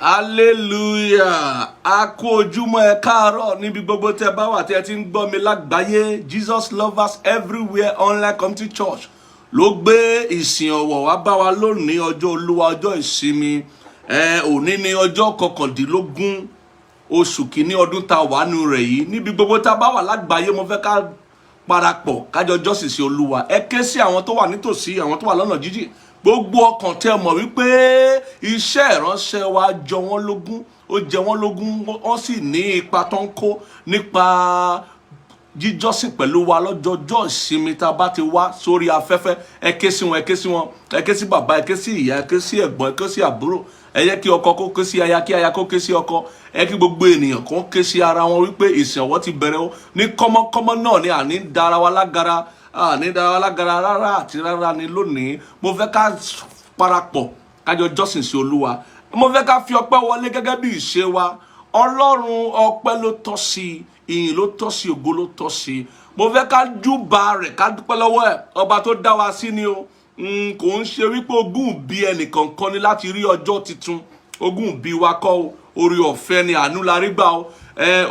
Hallelujah. A kú ojúmọ́, ẹ káàárọ̀ níbi gbogbo tẹ́ bá wà tí ẹ ti ń gbọ́ mi lágbàáyé. Jesus Lovers Everywhere Online Community Church ló gbé ìsìn ọ̀wọ̀ wá bá wa lónìí, ọjọ́ Olúwa, ọjọ́ ìsinmi. Ẹ òní ní ọjọ́ 19 oṣù kìíní ọdún tá a wà nù rẹ̀ yìí. Níbi gbogbo tá a bá wà lágbàáyé, mo fẹ́ ká parapọ̀ kájọ jọ́sìn sí Olúwa. Ẹ ké sí àwọn tó wà nítòsí, àwọn tó wà lọ́nà jíjìn, gbogbo ọkàn tẹ́ mọ̀ wípé iṣẹ́ ìránṣẹ́ wa jọ wọ́n lógún, ó jẹ wọ́n lógún, wọ́n sì ní ipa tó ń kó nípa jíjọ́sìn pẹ̀lú wa lọ́jọ́jọ́ ìsinmi tá a bá ti wá sórí afẹ́fẹ́. Ẹ ké sí wọn, ẹ ké sí wọn, ẹ ké sí bàbá, ẹ ké sí ìyá, ẹ ké sí ẹ̀gbọ́n, ẹ ké sí àbúrò. Ẹ yẹ kí ọkọ kó ké sí aya, kí aya kó ké sí ọkọ. Ẹ kí gbogbo ènìyàn kó ké sí ara wọn wípé ìsìn ọ̀wọ̀ ti bẹ̀rẹ̀ o. Ní kọ́mọ́kọ́mọ́ náà ni, àní dára wa lágara, àní dára wa lágara rárá àti rárá ni. Lónìí, mo fẹ́ ká parapọ̀ kájọ jọ́sìn sí Olúwa. Mo fẹ́ ká fi ọpẹ́ wọlé gẹ́gẹ́ bí ìṣe wa. Ọlọ́run, ọpẹ́ ló tọ́ sí, ìyìn ló tọ́ sí, ògo ló tọ́ sí. Mo fẹ́ ká júbà rẹ̀, ká dúpẹ́ lọ́wọ́ ẹ̀, ọba tó dá wa sí ni o. Kò ń ṣe wípé ogún bí ẹnìkankan ni láti rí ọjọ́ tuntun. Ogún bí wa kọ́ o, orí ọ̀fẹ́ ni, àánú la rí gbà o.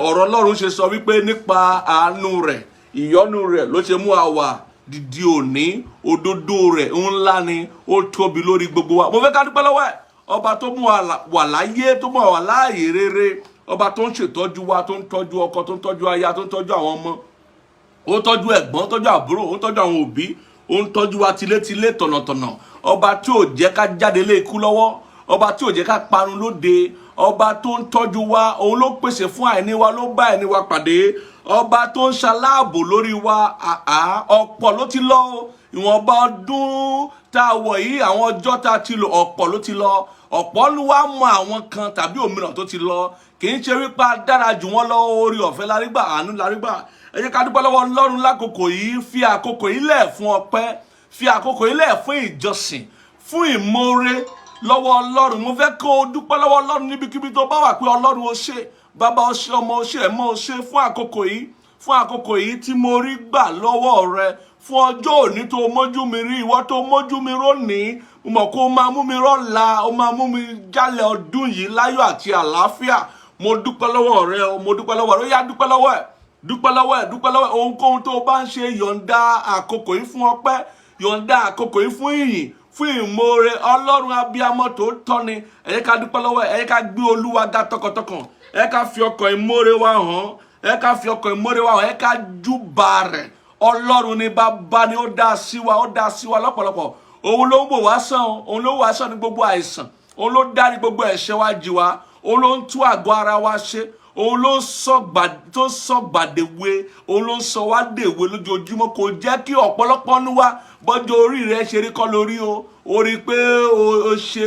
Ọ̀rọ̀ Ọlọ́run ṣe sọ wípé nípa àánú rẹ̀, ìyọ́nú rẹ̀ ló ṣe mú àwa dìdí òní. Òdodo rẹ̀ ńlá ni, ó tóbi lórí gbogbo wa. Mo fẹ́ ká dúpẹ́ lọ́wọ́ ẹ̀, ọba tó mú wa wà láyé, tó mú wa wà láàyè rere, ọba tó ń ṣètọ́jú wa, tó ń tọ́jú ọkọ, tó ń tọ́jú aya, tó ń tọ́jú àwọn ọmọ, ó tọ́jú ẹ̀gbọ́n, ó tọ́jú àbúrò, ó tọ́jú àwọn òbí, ó ń tọ́jú wa tilétilé, tọ̀nàtọ̀nà. Ọba tí ò jẹ́ ká jáde lé ikú lọ́wọ́, ọba tí ò jẹ́ ká parun lóde, ọba tó ń tọ́jú wa, òun ló pèsè fún àìní wa, ló bá àìní wa pàdé, ọba tó ń ṣaláàbò lórí wa. Àá, ọ̀pọ̀ ló ti lọ o. Ìwọ̀nba ọdún tá a wọ̀ yìí, àwọn ọjọ́ tá a ti lò, ọ̀pọ̀ ló ti lọ. Ọ̀pọ̀ ló wá mọ àwọn kan tàbí òmíràn tó ti lọ. Kì í ṣe wípé a dára jù wọ́n lọ, orí ọ̀fẹ́ lárígbà, àánú lárígbà. Ẹ jẹ́ ká dúpẹ́ lọ́wọ́ Ọlọ́run lákòókò yìí. Fi àkókò yìí lẹ̀ fún ọpẹ́, fi àkókò yìí lẹ̀ fún ìjọsìn, fún ìmoore lọ́wọ́ Ọlọ́run. Mo fẹ́ kó o dúpẹ́ lọ́wọ́ Ọlọ́run níbikíbi tó bá wà pé Ọlọ́run, ó ṣe, Bàbá, ó ṣe, Ọmọ, ó ṣe, Ẹ̀mọ́, ó ṣe fún àkókò yìí, fún àkókò yìí tí mo rí gbà lọ́wọ́ rẹ, fún ọjọ́ òní tó mójú mi rí. Ìwọ tó mójú mi rónìí, mo mọ̀ kó o máa mú mi rọ́la, ó máa mú mi jálẹ̀ ọdún yìí láyọ̀ àti àlàáfíà. Mo dúpẹ́ lọ́wọ́ rẹ o, mo dúpẹ́ lọ́wọ́ rẹ. Ó yá, dúpẹ́ lọ́wọ́ ẹ̀, dúpẹ́ lọ́wọ́ ẹ̀, dúpẹ́ lọ́wọ́ ẹ̀. Ohunkóhun tó o bá ń ṣe, yọ̀ǹda àkókò yìí fún ọpẹ́, yọ̀ǹda àkókò yìí fún ìyìn, fún ìmoore. Ọlọ́run abiyamọ tó tọ́ ni. Ẹ jẹ́ ká dúpẹ́ lọ́wọ́ ẹ̀. Ẹ jẹ́ ká gbé Olúwa ga tọkàntọkàn. Ẹ jẹ́ ká fi ọkàn ìmoore wa hàn, ẹ jẹ́ ká fi ọkàn ìmoore wa hàn, ẹ jẹ́ ká júbà rẹ̀. Ọlọ́run ni, Bàbá ni, ó dá sí wa, ó dá sí wa lọ́pọ̀lọpọ̀. Òun ló ń wò wá sàn, òun ló wò wá sàn ní gbogbo àìsàn, òun ló dárí gbogbo ẹ̀ṣẹ̀ wa jì wá, òun ló ń tú àgọ́ ara wa ṣe, òun ló ń sọgbà tó sọgbàdèwe, òun ló ń sọ wá dèwe lójoojúmọ́. Kò jẹ́ kí ọ̀pọ̀lọpọ̀ ní wa bọ́jọ́ orí rẹ̀ ṣe rí kọ́ lórí o. Ó rí i pé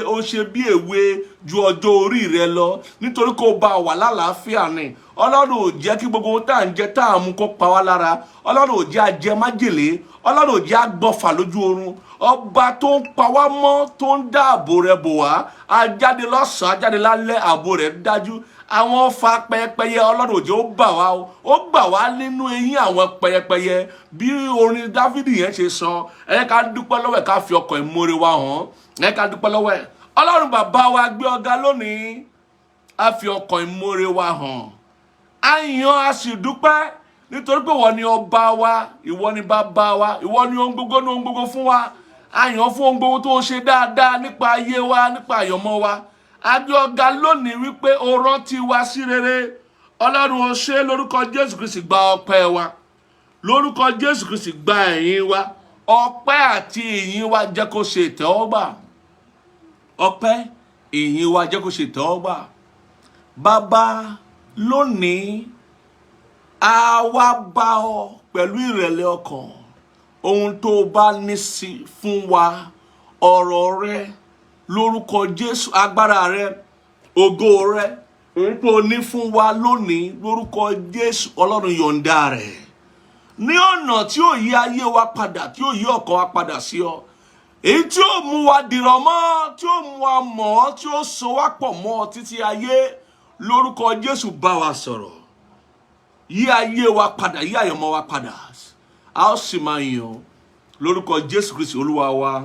o ṣe bí èwe ju ọjọ́ orí rẹ lọ nítorí kó bá wà lálàáfíà ni. Ọlọ́run ò jẹ́ kí gbogbo ohun tá à ń jẹ, tá à ń mu kó pa wá lára. Ọlọ́run ò jẹ́ ajẹ májèlé, Ọlọ́run ò jẹ́ agbọ́fà lójú oorun. Ọba tó ń pa wá mọ́, tó ń dáàbò rẹ̀ bò wá, ajáde lọ́sàn-án, ajáde lálẹ́, ààbò rẹ̀ dájú. Àwọn ọfà pẹyẹpẹyẹ, Ọlọ́run ò jẹ́ ó bà wá o. Ó gbà wá nínú eyín àwọn pẹyẹpẹyẹ, bí orin Dáfídì yẹn ṣe sọ. Ẹ ká dúpẹ́ lọ́wọ́ ẹ̀, ká fi ọkàn ìmoore wa hàn. Ẹ ká dúpẹ́ lọ́wọ́ ẹ̀. Ọlọ́run bàbá wa, gbé ọ̀gá lónìí. A fi ọkàn ìmoore wa hàn, a yàn, a sì dúpẹ́ nítorí pé ìwọ ni ọba wa, ìwọ ni bàbá wa, ìwọ ni ohun gbogbo ní ohun gbogbo fún wa. A yàn fún ohun gbogbo tó ṣe dáadáa nípa ayé wa, nípa àyànmọ́ wa. A gbé ọ̀gá lónìí wípé o rántí wa sí rere. Ọlọ́run, o ṣé. Lórúkọ Jésù Kristi, gba ọpẹ́ wa. Lórúkọ Jésù Kristi, gba ẹ̀yìn wa. Ọpẹ́ àti ìyìn wa, jẹ́ kó ṣe ìtẹ́wọ́gbà. Ọpẹ́, ìyìn wa, jẹ́ kó ṣe ìtẹ́wọ́gbà. Bàbá, lónìí a wá bá ọ pẹ̀lú ìrẹ̀lẹ̀ ọkàn. Ohun tó o bá ní sí fún wa, ọ̀rọ̀ rẹ, lórúkọ Jésù, agbára rẹ, ògo rẹ, ohun tó o ní fún wa lónìí, lórúkọ Jésù, Ọlọ́run, yọ̀ǹda rẹ̀ ní ọ̀nà tí ó yí ayé wa padà, tí ó yí ọkàn wa padà sí ọ, èyí tí ó mú wa dìrọ̀ mọ́, tí ó mú wa mọ̀ ọ́, tí ó so wá pọ̀ mọ́ ọ títí ayé. Lórúkọ Jésù, bá wa sọ̀rọ̀, yí ayé wa padà, yí àyànmọ́ wa padà, a ó sì máa yàn. Lórúkọ Jésù Kristi Olúwa wa.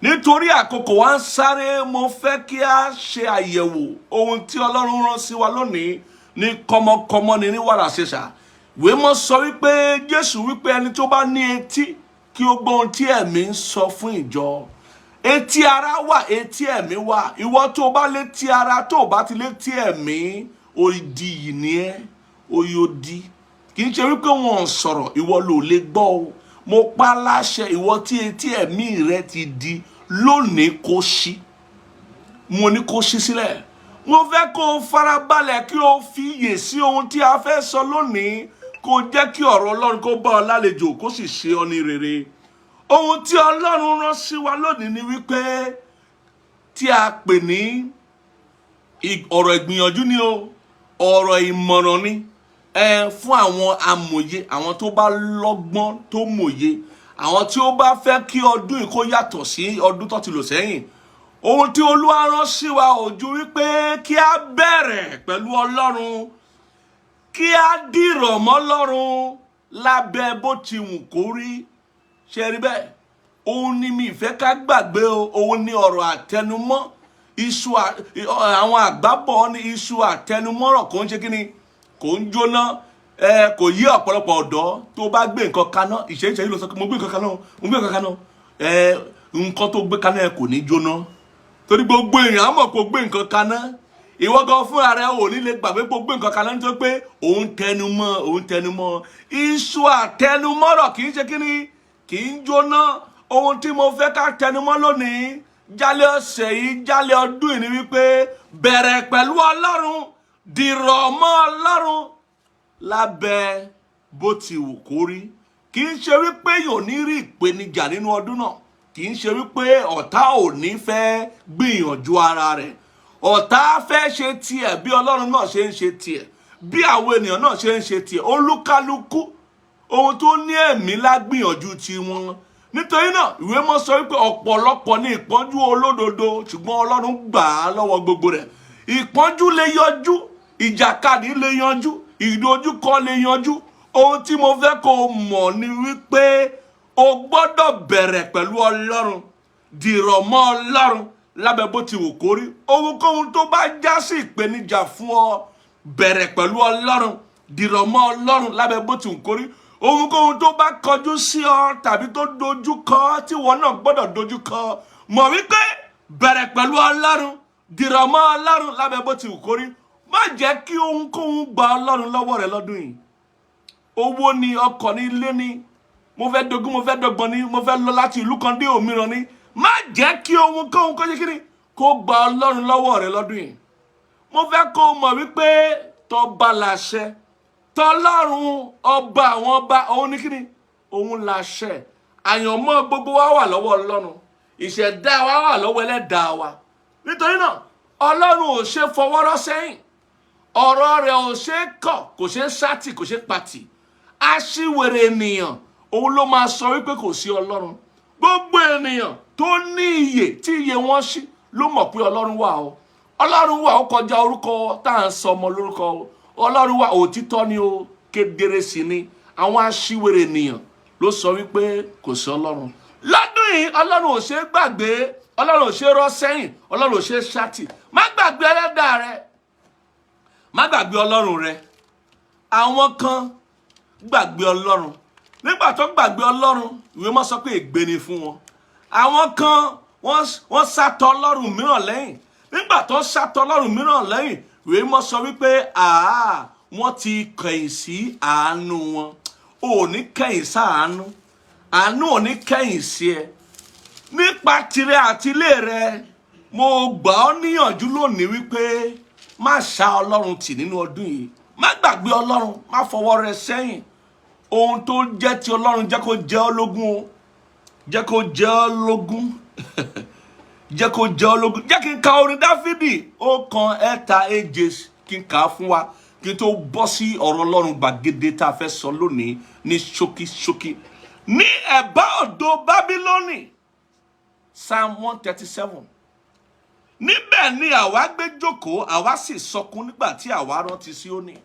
Nítorí àkókò wa ń sáré, mo fẹ́ kí a ṣe àyẹ̀wò ohun tí Ọlọ́run rán sí wa lónìí ní kọ́mọkọ́mọ ní wàrà ṣẹṣà. Ìwé mọ́ sọ wípé Jésù wípé ẹni tó bá ní etí kí ó gbọ́ ohun tí ẹ̀mí ń sọ fún ìjọ. Etí ara wà, etí ẹ̀mí wà. Ìwọ tó bá létí ara, tó bá ti létí ẹ̀mí, odi yìí ni ẹ́, oyi odi. Kì í ṣe wípé wọn ò sọ̀rọ̀, ìwọ ló lè gbọ́ o. Mo pa á láṣẹ, ìwọ tí etí ẹ̀mí rẹ ti di lónìí, kó ṣí. Mo ní kó ṣí sílẹ̀. Mo fẹ́ kó o farabalẹ̀, kí o fi iyè sí ohun tí a fẹ́ sọ lónìí, kó o jẹ́ kí ọ̀rọ̀ Ọlọ́run kó bá ọ lálejò, kó sì ṣe ọ ní rere. Ohun tí Ọlọ́run rán sí wa lónìí ni wípé tí a pè ní ọ̀rọ̀ ìgbìyànjú ni o, ọ̀rọ̀ ìmọ̀ràn ni ẹ fún àwọn amòye, àwọn tó bá lọ́gbọ́n, tó mòye, àwọn tí ó bá fẹ́ kí ọdún yìí kó yàtọ̀ sí ọdún tó ti lò sẹ́yìn. Ohun tí Olúwa rán sí wa ò ju wípé kí a bẹ̀rẹ̀ pẹ̀lú Ọlọ́run, kí a dìrọ̀ mọ́ Ọlọ́run lábẹ́ bó ti wù kó rí. Ṣe rí bẹ́ẹ̀? Òun ni mi ìfẹ́ ká gbàgbé o. Òun ni ọ̀rọ̀ àtẹnumọ́. Iṣu àwọn àgbábọ̀ ní iṣu àtẹnumọ́rọ̀ kò ń ṣe kíni, kò ń jóná. Ẹ kò yí ọ̀pọ̀lọpọ̀ ọ̀dọ́ tó bá gbé nǹkan kaná, ìṣẹ́yìí ló sọ pé mo gbé nǹkan kaná, mo gbé nǹkan kaná. Ẹ nǹkan tó gbé kaná ẹ kò ní jóná, torí gbogbo èèyàn á mọ̀ pé o gbé nǹkan kaná. Ìwọ gan fúnra rẹ ò ní lè gbàgbé pé o gbé nǹkan kaná, nítorí pé òun tẹnumọ́, òun tẹnumọ́. Iṣu àtẹnumọ́rọ̀ kì í ṣe kíni, kì í jóná. Ohun tí mo fẹ́ ká tẹnumọ́ lónìí, jálẹ̀ ọ̀sẹ̀ yìí, jálẹ̀ ọdún yìí ni wípé bẹ̀rẹ̀ pẹ̀lú Ọlọ́run, dìrọ̀ mọ́ Ọlọ́run lábẹ́ bó ti wù kó rí. Kì í ṣe wípé yóò ní rí ìpèníjà nínú ọdún náà. Kì í ṣe wípé ọ̀tá ò ní fẹ́ gbìyànjú ara rẹ̀. Ọ̀tá fẹ́ ṣe tiẹ̀ bí Ọlọ́run náà ṣe ń ṣe tiẹ̀, bí àwọn ènìyàn náà ṣe ń ṣe tiẹ̀. Olúkálukú ohun tó ní ẹ̀mí lágbìyànjú tiwọn. Nítorí náà, ìwé mọ́ sọ wípé ọ̀pọ̀lọpọ̀ ní ìpọ́njú olódodo, ṣùgbọ́n Ọlọ́run gbà á lọ́wọ́ gbogbo rẹ̀. Ìpọ́njú lè yọjú, ìjàkadì lè yanjú, ìdojúkọ lè yanjú. Ohun tí mo fẹ́ kó o mọ̀ ni wípé o gbọ́dọ̀ bẹ̀rẹ̀ pẹ̀lú Ọlọ́run, dìrọ̀ mọ́ Ọlọ́run lábẹ́ bó ti wù kó rí. Ohunkóhun tó bá já sí ìpèníjà fún ọ, bẹ̀rẹ̀ pẹ̀lú Ọlọ́run, dìrọ̀ mọ́ Ọlọ́run lábẹ́ bó ti wù kó rí. Ohunkóhun tó bá kọjú sí ọ tàbí tó dojú kọ, tí wọn náà gbọ́dọ̀ dojú kọ, mọ̀ wípé bẹ̀rẹ̀ pẹ̀lú Ọlọ́run, dìrọ̀ mọ́ Ọlọ́run lábẹ́ bó ti wù kó rí. Má jẹ́ kí ohunkóhun gba Ọlọ́run lọ́wọ́ rẹ lọ́dún yìí. Owó ni, ọkọ̀ ní, ilé ni, mo fẹ́ dogun, mo fẹ́ dọ́gbọ̀n ni, mo fẹ́ lọ láti ìlú kan dé òmíràn ni, má jẹ́ kí ohunkóhun kó ṣe kí ni, kó gba Ọlọ́run lọ́wọ́ rẹ lọ́dún yìí. Mo fẹ́ kó o mọ̀ wípé tọba làṣẹ, tọlọ́run ọba àwọn ọba, òun ní kíni, òun làṣẹ. Àyànmọ́ gbogbo wa wà lọ́wọ́ Ọlọ́run, ìṣẹ̀dá wa wà lọ́wọ́ ẹlẹ́dàá wa. Nítorí náà, Ọlọ́run ò ṣe fọwọ́rọ́ sẹ́yìn, ọ̀rọ̀ rẹ̀ ò ṣe é kọ̀, kò ṣe é sátì, kò ṣe é patì. Aṣíwèrè ènìyàn òun ló máa sọ wípé kò sí Ọlọ́run. Gbogbo ènìyàn tó ní iyè, tí iyè wọn ṣí, ló mọ̀ pé Ọlọ́run wà o. Ọlọ́run wà, ó kọjá orúkọ tá à ń sọ ọmọ lórúkọ o. Ọlọ́run wà, òtítọ́ ni o, kedere sí ni. Àwọn aṣíwèrè ènìyàn ló sọ wípé kò sí Ọlọ́run. Lọ́dún yìí, Ọlọ́run ò ṣe é gbàgbé, Ọlọ́run ò ṣe é rọ́ sẹ́yìn, Ọlọ́run ò ṣe é ṣátì. Má gbàgbé ẹlẹ́dàá rẹ, má gbàgbé Ọlọ́run rẹ. Àwọn kan gbàgbé Ọlọ́run. Nígbà tó gbàgbé Ọlọ́run, ìwé mọ́ sọ pé ègbé ni fún wọn. Àwọn kan wọ́n sátọ Ọlọ́run mìíràn lẹ́yìn. Nígbà tó sátọ Ọlọ́run mìíràn lẹ́yìn, ìwé mọ́ sọ wípé àá wọ́n ti kẹ̀yìn sí àánú wọn. Ò ní kẹ̀yìn sáàánú, àánú ò ní kẹ̀yìn sí ẹ nípa tirẹ̀ àti ilé rẹ. Mo gbà ọ́ níyànjú lónìí wípé má ṣá Ọlọ́run tì nínú ọdún yìí. Má gbàgbé Ọlọ́run, má fọwọ́ rẹ sẹ́yìn. Ohun tó jẹ́ ti Ọlọ́run, jẹ́ kó jẹ́ ọ́ lógún o, jẹ́ kó jẹ́ ọ́ lógún, jẹ́ kó jẹ́ ọ́ lógún. Jẹ́ kí n ka orin Dáfídì 137, kí n kà á fún wa kí n tó bọ́ sí ọ̀rọ̀ Ọlọ́run gbàgede tá a fẹ́ sọ lónìí ní ṣókíṣókí. Ní ẹ̀bá odò Bábílónì, Psalm 137, níbẹ̀ ni àwa gbé jókòó, àwa sì sọkún nígbà tí àwa rántí Síónì.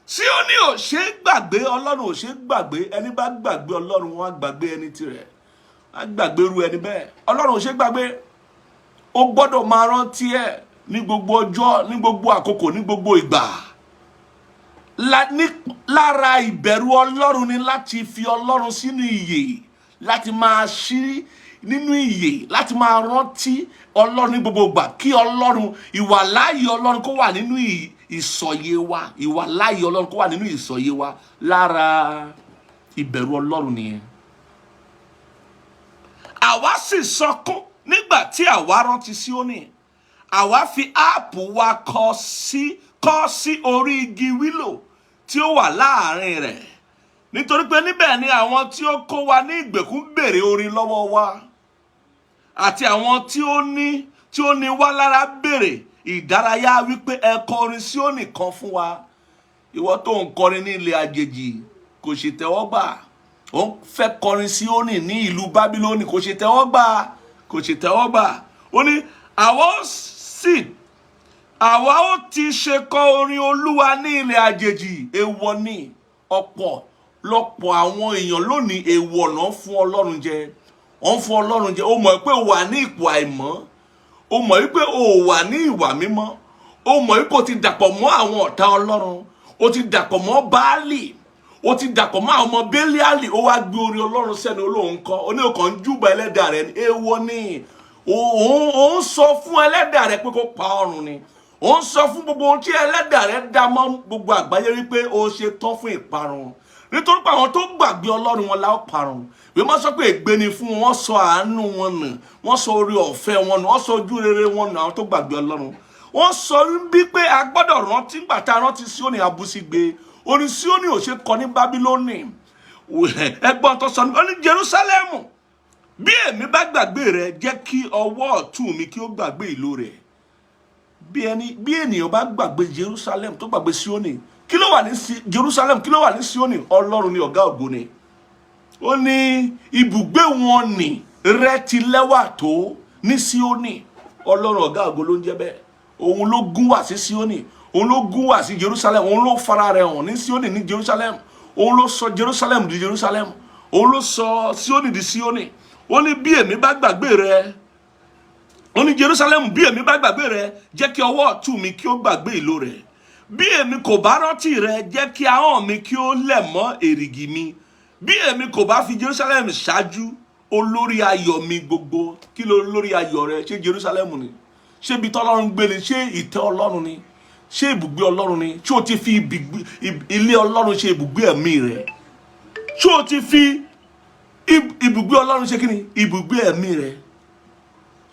Síónì ò ṣe é gbàgbé, Ọlọ́run ò ṣe é gbàgbé. Ẹni bá gbàgbé Ọlọ́run, wọn á gbàgbé ẹni tirẹ̀. Má gbàgbé irú ẹni bẹ́ẹ̀. Ọlọ́run ò ṣe gbàgbé. O gbọ́dọ̀ máa rántí ẹ̀ ní gbogbo ọjọ́, ní gbogbo àkókò, ní gbogbo ìgbà. Lára ìbẹ̀rù Ọlọ́run ni láti fi Ọlọ́run sínú ìyè, láti máa ṣí nínú ìyè, láti máa rántí Ọlọ́run ní gbogbo ìgbà, kí Ọlọ́run, ìwàláàyè Ọlọ́run kó wà nínú ìsọ̀yè wa, ìwàláàyè Ọlọ́run kó wà nínú ìsọ̀yè wa. Lára ìbẹ̀rù Ọlọ́run nìyẹn. Àwa sì sọkún nígbà tí àwa rántí Síónì. Àwa fi áàpù wa kọ sí orí igi wílò tí ó wà láàrin rẹ̀, nítorí pé níbẹ̀ ni àwọn tí ó kó wa ní ìgbèkùn béèrè orin lọ́wọ́ wa, àti àwọn tí ó ní wá lára béèrè ìdárayá wípé, "Ẹ kọrin Síónì kan fún wa." Ìwọ tó ń kọrin ní ilẹ̀ àjèjì, kò ṣe tẹ́wọ́gbà. Ó ń fẹ́ kọrin Síónì ní ìlú Bábílónì, kò ṣe tẹ́wọ́gbà, kò ṣe tẹ́wọ́gbà. Ó ní àwa ó ti ṣe kọ orin Olúwa ní ilẹ̀ àjèjì? Èèwọ̀ ni. Ọ̀pọ̀ lọ́pọ̀ àwọn èèyàn lónìí, èèwọ̀ náà fún Ọlọ́run jẹ, wọ́n fún Ọlọ́run jẹ. Ó mọ̀ pé ó wà ní ipò àìmọ́, ó mọ̀ wípé ó wà ní ìwà mímọ́, ó mọ̀ wípé ó ti dàpọ̀ mọ́ àwọn ọ̀tá Ọlọ́run, ó ti dàpọ̀ mọ́ Báálì, ó ti dàpọ̀ mọ́ àwọn ọmọ Bélíálì. Ó wá gbé orin Ọlọ́run sẹ́nu, olóhùn kọ́, ó ní ọkàn ń júbà ẹlẹ́dàá rẹ ní. Èèwọ̀ ni. Òun sọ fún ẹlẹ́dàá rẹ pé kó pa ọrùn ni. Òun sọ fún gbogbo ohun tí ẹlẹ́dàá rẹ dá mọ́ gbogbo àgbáyé wípé ó ṣe tán fún ìparun, nítorí pé àwọn tó gbàgbé Ọlọ́run wọn la ó parun. Ìwé máa sọ pé ègbé ni fún wọn. Wọ́n sọ àánú wọn nù, wọ́n sọ orí ọ̀fẹ́ wọn nù, wọ́n sọ ojú rere wọn nù, àwọn tó gbàgbé Ọlọ́run. Wọ́n sọ bí pé a gbọ́dọ̀ rántí. Nígbà tá a rántí Síónì, abúsígbé orin Síónì ò ṣe kọ ní Bábílónì. Ẹgbọ́n tó sọ ní Jerúsálẹ́mù: "Bí èmi bá gbàgbé rẹ, jẹ́ kí ọwọ́ ọ̀tún mi kí ó gbàgbé ìlú rẹ̀." Bí ènìyàn bá gbàgbé Jerusalem, tó gbàgbé Síónì, kí ló wà ní Jerusalem? Kí ló wà ní Síónì? Ọlọ́run ní ọ̀gá ògo ni. Ó ní ibùgbé wọn nì rẹ ti lẹ́wà tó ní Síónì. Ọlọ́run ọ̀gá ògo ló ń jẹ́ bẹ́ẹ̀. Òun ló gún wá sí Síónì, òun ló gún wá sí Jerusalem, òun ló fara rẹ̀ hàn ní Síónì, ní Jerusalem. Òun ló sọ Jerusalem di Jerusalem, òun ló sọ Síónì di Síónì. Ó ní bí èmi bá gbàgbé rẹ, ó ní Jerusalem, bí èmi bá gbàgbé rẹ, jẹ́ kí ọwọ́ ọ̀tún mi kí ó gbàgbé ìlò rẹ̀. Bí èmi kò bá rántí rẹ, jẹ́ kí ahọ́n mi kí ó lẹ̀ mọ́ èrìgì mi, bí èmi kò bá fi Jerusalem ṣáájú olórí ayọ̀ mi gbogbo. Kí ló lórí ayọ̀ rẹ? Ṣé Jerusalem ni? Ṣé ibi tọ́lọ́run gbé ni? Ṣé ìtẹ́ Ọlọ́run ni? Ṣé ibùgbé Ọlọ́run ni? Ṣé o ti fi ilé Ọlọ́run ṣe ibùgbé ẹ̀mí rẹ? Ṣé o ti fi ibùgbé Ọlọ́run ṣe kí ni ibùgbé ẹ̀mí rẹ?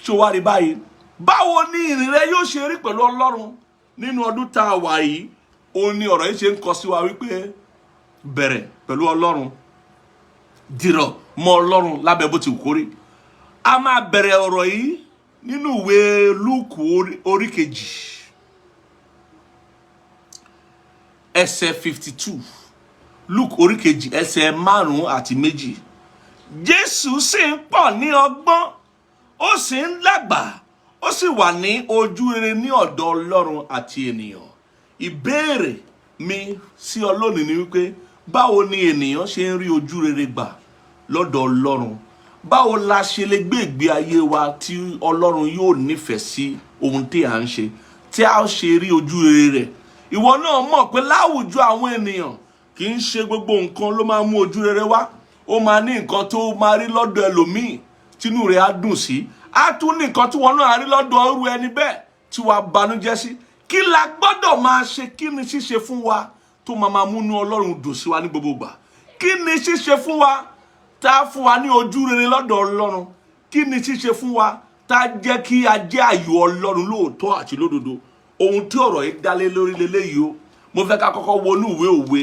Ṣé o wá rí báyìí? Báwo ni ìrìn rẹ yóò ṣe rí pẹ̀lú Ọlọ́run nínú ọdún tá a wà yìí? Òun ni ọ̀rọ̀ yìí ṣe ń kọ sí wa wípé bẹ̀rẹ̀ pẹ̀lú Ọlọ́run, dìrọ̀ mọ́ Ọlọ́run lábẹ́ bó ti wù kó rí. A máa bẹ̀rẹ̀ ọ̀rọ̀ yìí nínú ìwé Lúùkù orí 2, ẹsẹ̀ 52. Luke orí 2, ẹsẹ̀ 52. Jésù sì ń pọ̀ ní ọgbọ́n, ó sì ń dàgbà, ó sì wà ní ojú rere ní ọ̀dọ̀ Ọlọ́run àti ènìyàn. Ìbéèrè mi sí ọ lónìí ni wípé, báwo ni ènìyàn ṣe ń rí ojú rere gbà lọ́dọ̀ Ọlọ́run? Báwo la ṣe lè gbé ìgbé ayé wa tí Ọlọ́run yóò nífẹ̀ẹ́ sí ohun tí à ń ṣe, tí a ṣe rí ojú rere rẹ̀? Ìwọ náà mọ̀ pé láwùjọ àwọn ènìyàn, kì í ṣe gbogbo nǹkan ló máa mú ojú rere wá. Ó máa ní nǹkan tó máa rí lọ́dọ̀ ẹlòmíì tínú rẹ̀ á dùn sí, á tún ní nǹkan tí wọn náà rí lọ́dọ̀ irú ẹni bẹ́ẹ̀ tí wàá banújẹ́ sí. Kí la gbọ́dọ̀ máa ṣe? Kí ni ṣíṣe fún wa tó máa múnú Ọlọ́run dùn sí wa ní gbogbo ìgbà? Kí ni ṣíṣe fún wa tá a fún wa ní ojú rere lọ́dọ̀ Ọlọ́run? Kí ni ṣíṣe fún wa tá a jẹ́ kí a jẹ́ àyò Ọlọ́run lóòótọ́ àti lódodo? Ohun tí ọ̀rọ̀ yìí dálé lórí leléyìí o. Mo fẹ́ ká kọ́kọ́ wọnú ìwé òwe.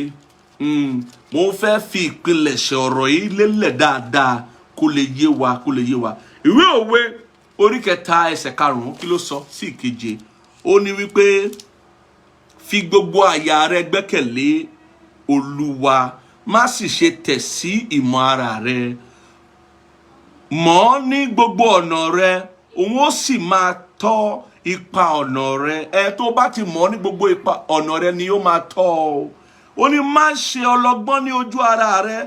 Mo fẹ́ fi ìpilẹ̀ṣẹ̀ ọ̀rọ̀ yìí lélẹ̀ dáadáa kó lè yé wa, kó lè yé wa. Ìwé òwe orí 3, ẹsẹ̀ 5, kí ló sọ sí ìkeje? Ó ní wípé, "Fi gbogbo àyà rẹ gbẹ́kẹ̀lé Olúwa, má sì ṣe tẹ̀ sí ìmọ̀ ara rẹ. Mọ̀ ọ́ ní gbogbo ọ̀nà rẹ, òun ó sì máa tọ́ ipa ọ̀nà rẹ." Ẹ tó bá ti mọ̀ ọ́ ní gbogbo ipa ọ̀nà rẹ ni ó máa tọ́ ọ. Ó ní má ṣe ọlọ́gbọ́n ní ojú ara rẹ,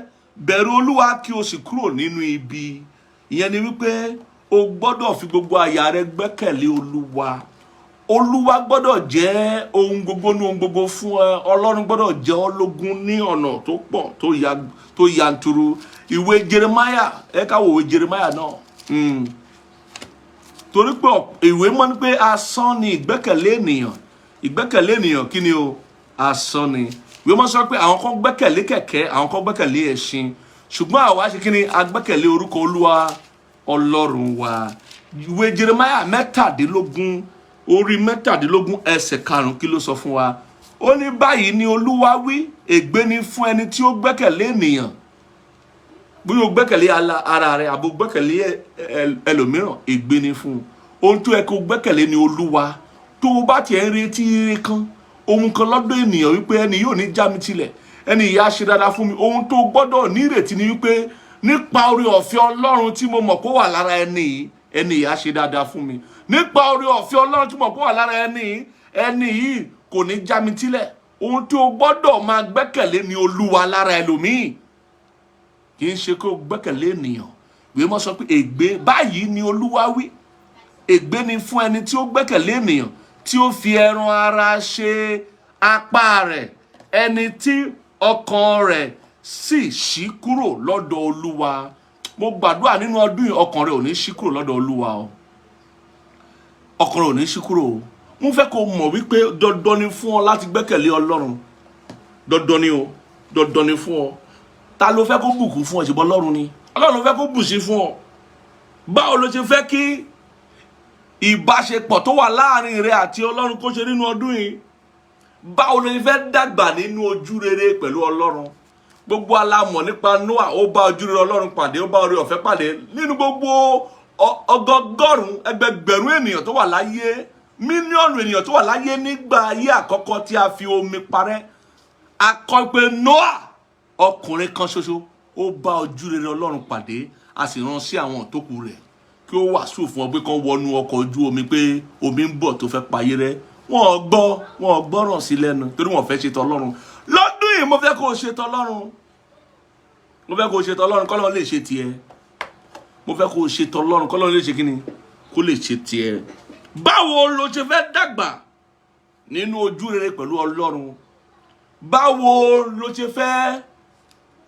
bẹ̀rù Olúwa kí o sì kúrò nínú ibi. Ìyẹn ni wípé o gbọ́dọ̀ fi gbogbo àyà rẹ gbẹ́kẹ̀lé Olúwa. Olúwa gbọ́dọ̀ jẹ́ ohun gbogbo ní ohun gbogbo fún ẹ. Ọlọ́run gbọ́dọ̀ jẹ́ ọ́ lógún ní ọ̀nà tó pọ̀, tó yanturu. Ìwé Jeremiah, ẹ ká wo ìwé Jeremiah náà. Torí pé ìwé mọ́ ni pé asán ni ìgbẹ́kẹ̀lé ènìyàn. Ìgbẹ́kẹ̀lé ènìyàn, kí ni o? Asán ni. Ìwé mọ́ sọ pé àwọn kan gbẹ́kẹ̀lé kẹ̀kẹ́, àwọn kan gbẹ́kẹ̀lé ẹṣin, ṣùgbọ́n àwa ṣe kí ni? A gbẹ́kẹ̀lé orúkọ Olúwa Ọlọ́run wa. Ìwé Jeremiah 17, orí 17, ẹsẹ̀ 5, kí ló sọ fún wa? Ó ní, "Báyìí ni Olúwa wí, ègbé ni fún ẹni tí ó gbẹ́kẹ̀lé ènìyàn." Bóyá o gbẹ́kẹ̀lé ara rẹ àbò gbẹ́kẹ̀lé ẹlòmíràn, ègbé ni fún un. Ohun tó yẹ kó gbẹ́kẹ̀lé ni Olúwa. Tó o bá tiẹ̀ ń retí ire kan, ohun kan lọ́dọ̀ ènìyàn, wípé ẹni yóò ní já mi tilẹ̀, ẹni ìyá ṣe dáadáa fún mi, ohun tó gbọ́dọ̀ ní ìrètí ni wípé nípa oore ọ̀fẹ́ Ọlọ́run tí mo mọ̀ kó wà lára ẹni yìí, ẹni yìí á ṣe dáadáa fún mi. Nípa oore ọ̀fẹ́ Ọlọ́run tí mo mọ̀ kó wà lára ẹni yìí, ẹni yìí kò ní já mi tilẹ̀. Ohun tó gbọ́dọ̀ máa gbẹ́kẹ̀lé ni Olúwa lára ẹlòmíì, kì í ṣe kó gbẹ́kẹ̀lé ènìyàn. Ìwé mọ́ sọ pé ègbé, báyìí ni Olúwa wí, ègbé ni fún ẹni tí ó gbẹ́kẹ̀lé ènìyàn, tí ó fi ẹran ara ṣe apá rẹ̀, ẹni tí ọkàn rẹ̀ sì ṣí kúrò lọ́dọ̀ Olúwa. Mo gbàdúrà, nínú ọdún yìí, ọkàn rẹ̀ ò ní ṣí kúrò lọ́dọ̀ Olúwa o. Ọkàn rẹ̀ ò ní ṣí kúrò o. Mo fẹ́ kó mọ̀ wípé dandan ni fún ọ láti gbẹ́kẹ̀lé Ọlọ́run. Dandan ni o, dandan ni fún ọ. Ta ló fẹ́ kó bùkún fún ọ? Ṣùgbọ́n Ọlọ́run ni. Ọlọ́run ló fẹ́ kó bùsí fún ọ. Báwo ló ṣe fẹ́ kí ìbáṣepọ̀ tó wà láàrin rẹ àti Ọlọ́run kó ṣe nínú ọdún yìí? Báwo ló ṣe fẹ́ dàgbà nínú ojú rere pẹ̀lú Ọlọ́run? Gbogbo alamọ̀ nípa Noah. Ó bá ojú rere Ọlọ́run pàdé, ó bá oore ọ̀fẹ́ pàdé. Nínú gbogbo ọgọgọ́rùn ẹgbẹgbẹ̀rún ènìyàn tó wà láyé, mílíọ̀nù ènìyàn tó wà láyé nígbà ayé àkọ́kọ́ tí a fi omi parẹ́, a kọ pé Noah, ọkùnrin kan ṣoṣo, ó bá ojú rere Ọlọ́run pàdé. A sì rán sí àwọn tó kù rẹ̀ kí ó wàásù fún ọ pé kán wọnú ọkọ̀ ojú omi, pé omi ń bọ̀ tó fẹ́ payé rẹ́. Wọ́n gbọ́, wọ́n gbọ́ràn sí lẹ́nu, torí wọ́n fẹ́ ṣe tọlọ́run. Lọ́dún yìí, mo fẹ́ kó o ṣe tọlọ́run. Mo fẹ́ kó o ṣe tọlọ́run, kọ́lọ́run lè ṣe tiẹ̀. Mo fẹ́ kó o ṣe tọlọ́run, kọ́lọ́run lè ṣe kíni? Kó lè ṣe tiẹ̀. Báwo ló ṣe fẹ́ dàgbà nínú ojú rere pẹ̀lú Ọlọ́run? Báwo ló ṣe fẹ́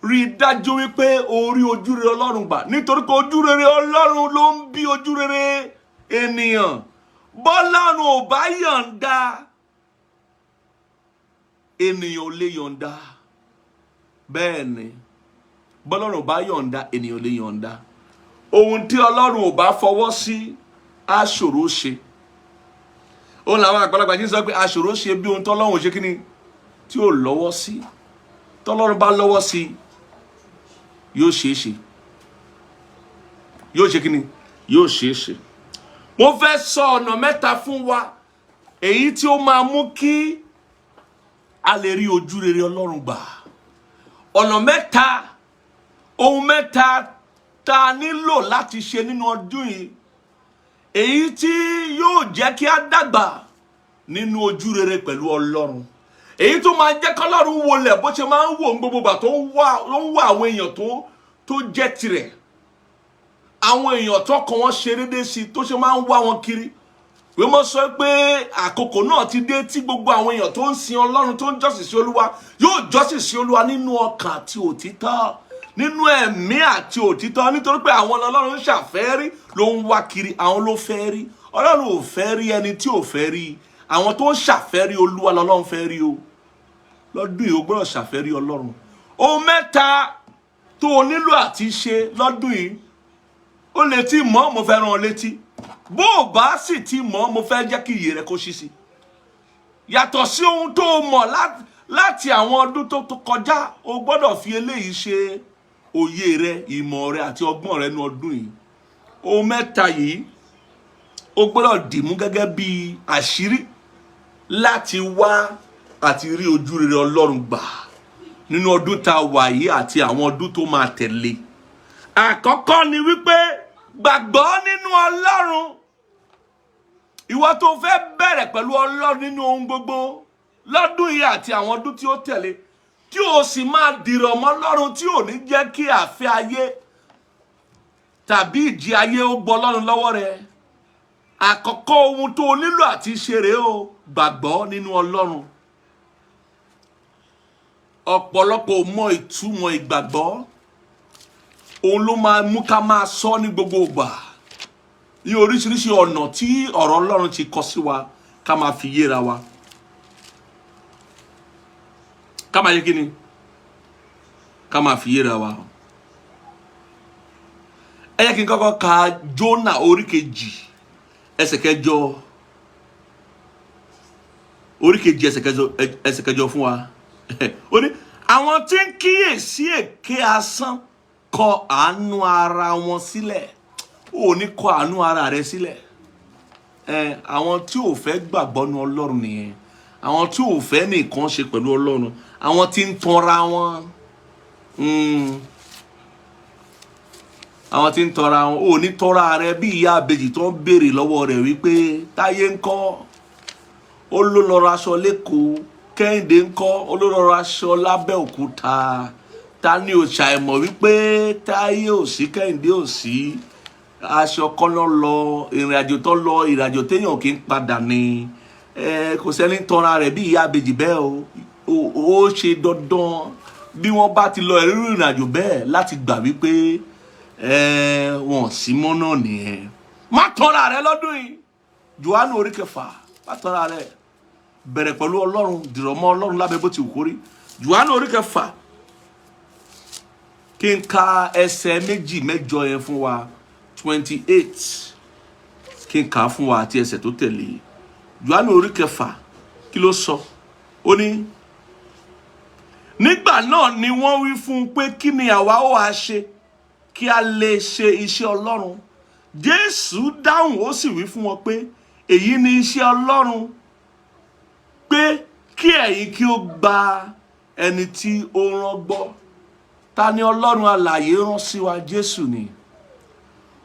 rí i dájú wípé o rí ojú rere Ọlọ́run gbà? Nítorí pé ojú rere Ọlọ́run ló ń bí ojú rere ènìyàn. Bọ́lọ́run ò bá yọ̀ǹda, ènìyàn ò lè yọ̀ǹda. Bẹ́ẹ̀ ni, bọ́lọ́run ò bá yọ̀ǹda, ènìyàn ò lè yọ̀ǹda. Ohun tí Ọlọ́run ò bá fọwọ́ sí á ṣòro ṣe. Òun làwọn àgbàlagbà ṣe ń sọ pé aṣòro ṣe bí ohun tọ́lọ́run ò ṣe kíni tí ò lọ́wọ́ sí. Tọ́lọ́run bá lọ́wọ́ sí, yóò ṣeé ṣe. Yóò ṣe kíni? Yóò ṣeé ṣe. Mo fẹ́ sọ ọ̀nà mẹ́ta fún wa, èyí tí ó máa mú kí a lè rí ojú rere Ọlọ́run gbà. Ọ̀nà mẹ́ta, ohun mẹ́ta tá a nílò láti ṣe nínú ọdún yìí, èyí tí yóò jẹ́ kí a dàgbà nínú ojú rere pẹ̀lú Ọlọ́run, èyí tó máa jẹ́ kọ́lọ́run wọlé bó ṣe máa ń wò ní gbogbo ìgbà tó ń wá àwọn èèyàn tó jẹ́ tirẹ̀, àwọn èèyàn tó kàn wọ́n ṣe déédéé sí, tó ṣe máa ń wá wọn kiri. Wọ́n mọ̀ sọ pé àkókò náà ti dé tí gbogbo àwọn èèyàn tó ń sin Ọlọ́run, tó ń jọ́sìn sí Olúwa, yóò jọ́sìn sí Olúwa nínú ọkàn àti òtítọ́, nínú ẹ̀mí àti òtítọ́, nítorí pé àwọn Ọlọ́run ń ṣàfẹ́rí, ló ń wá kiri. Àwọn ló fẹ́ rí. Ọlọ́run ò fẹ́ rí ẹni tí ò fẹ́ rí. Àwọn tó ń ṣàfẹ́rí Olúwa lọ́lọ́run fẹ́ rí o. Lọ́dún yìí, o gbọ́dọ̀ ṣàfẹ́rí Ọlọ́run. Ohun mẹ́ta tó o nílò àti ṣe lọ́dún yìí, ó lè tí mọ̀, mo fẹ́ rán ọ létí. Bó o bá sì ti mọ̀, mo fẹ́ jẹ́ kí iyè rẹ kó ṣí sí. Yàtọ̀ sí ohun tó o mọ̀ láti àwọn ọdún tó kọjá, o gbọ́dọ̀ fi eléyìí ṣe òye rẹ, ìmọ̀ rẹ àti ọgbọ́n rẹ ní ọdún yìí. Ohun mẹ́ta yìí, o gbọ́dọ̀ dìmú gẹ́gẹ́ bí àṣírí láti wá àti rí ojú rere Ọlọ́run gbà nínú ọdún tá a wà yìí àti àwọn ọdún tó máa tẹ̀lé. Àkọ́kọ́ ni wípé, gbàgbọ́ nínú Ọlọ́run. Ìwọ tó fẹ́ bẹ̀rẹ̀ pẹ̀lú Ọlọ́run nínú ohun gbogbo lọ́dún yìí àti àwọn ọdún tí ó tẹ̀lé, tí o sì máa dìrọ̀ mọ́ Ọlọ́run, tí ò ní jẹ́ kí àfẹ́ ayé tàbí tàbí ìjì ayé ó gbọ́ Ọlọ́run lọ́wọ́ rẹ. Àkọ́kọ́ ohun tó o nílò àti ṣe rèé o, gbàgbọ́ nínú Ọlọ́run. Ọ̀pọ̀lọpọ̀ ò mọ ìtumọ̀ ìgbàgbọ́. Òun ló máa mú ká máa sọ ní gbogbo ìgbà, ní oríṣiríṣi ọ̀nà tí ọ̀rọ̀ Ọlọ́run ti kọ sí wa, ká máa fi yéra wa, ká máa yé kí ni, ká máa fi yéra wa. Ẹ jẹ́ kí n kọ́kọ́ ka Jónà orí 2 ẹsẹ̀ 8, orí 2 ẹsẹ̀ 8 fún wa. Ó ní àwọn tí ń kíyèsí èké asán kọ àánú ara wọn sílẹ̀. Ó ní kọ àánú ara rẹ sílẹ̀. Ẹ àwọn tí ò fẹ́ gbàgbọ́ nu Ọlọ́run nìyẹn, àwọn tí ò fẹ́ nìkan ṣe pẹ̀lú Ọlọ́run, àwọn tí ń tanra wọn. Àwọn tí ń tọra wọn. Ò ní tọra rẹ bí ìyá àbèjì tó ń béèrè lọ́wọ́ rẹ̀ wípé Táyé ń kọ́, ó ló lọ raṣọ lẹ́kọ̀ọ́, Kẹ́hìndé ń kọ́, ó ló lọ raṣọ lábẹ́òkúta. Ta ni ò ṣàìmọ̀ wípé Táyé ò sí, Kẹ́hìndé ò sí, aṣọ kọ́ lọ lọ ìrìn àjò tó lọ, ìrìn àjò téèyàn kì í padà ni. Kò sẹ́ni tọra rẹ̀ bí ìyá àbèjì bẹ́ẹ̀ o. Ó ṣe dandan bí wọ́n bá ti lọ ìrìn àjò bẹ́ẹ̀ láti gbà wípé wọn sí mọ́ náà nìyẹn. Má tọra rẹ lọ́dún yìí. Jòhánù orí 6, má tọra rẹ, bẹ̀rẹ̀ pẹ̀lú Ọlọ́run, dìrọ̀ mọ́ Ọlọ́run lábẹ́ bó ti wù kórí. Jòhánù orí 6, kí n ka ẹsẹ̀ 2 mẹ́jọ yẹn fún wa, 28, kí n kà á fún wa àti ẹsẹ̀ tó tẹ̀lé. Jòhánù orí 6, kí ló sọ? Ó ní nígbà náà ni wọ́n wí fún un pé, "Kí ni àwa ó wá ṣe kí a lè ṣe iṣẹ́ Ọlọ́run?" Jésù dáhùn, ó sì wí fún wọn pé, "Èyí ni iṣẹ́ Ọlọ́run, pé kí ẹ̀yin kí ó gba ẹni tí ó rán gbọ́." Ta ni Ọlọ́run alààyè rán sí wa? Jésù ni.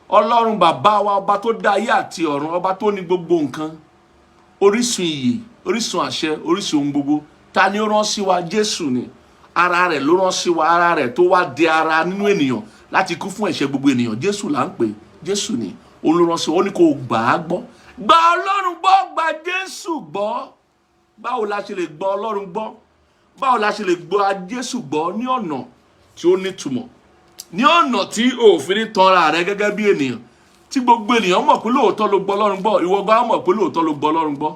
Ọlọ́run bàbá wa, ọba tó dá ayé àti ọ̀run, ọba tó ní gbogbo nǹkan, orísun ìyè, orísun àṣẹ, orísun ohun gbogbo, ta ni ó rán sí wa? Jésù ni. Ara rẹ̀ ló rán sí wa, ara rẹ̀ tó wá di ara nínú ènìyàn láti kú fún ẹ̀ṣẹ̀ gbogbo ènìyàn. Jésù là ń pè, Jésù ni. Òun ló rán sí wa. Ó ní kó gbà á gbọ́, gba Ọlọ́run gbọ́, gba Jésù gbọ́. Báwo la ṣe lè gbọ́ Ọlọ́run gbọ́? Báwo la ṣe lè gbọ́ Jésù gbọ́ ní ọ̀nà tí ó nítumọ̀, ní ọ̀nà tí òfin ní tanra rẹ gẹ́gẹ́ bí ènìyàn, tí gbogbo ènìyàn mọ̀ pé lóòótọ́ ló gbọ́ Ọlọ́run gbọ́, ìwọ gbọ́ mọ̀ pé lóòótọ́ ló gbọ́ Ọlọ́run gbọ́?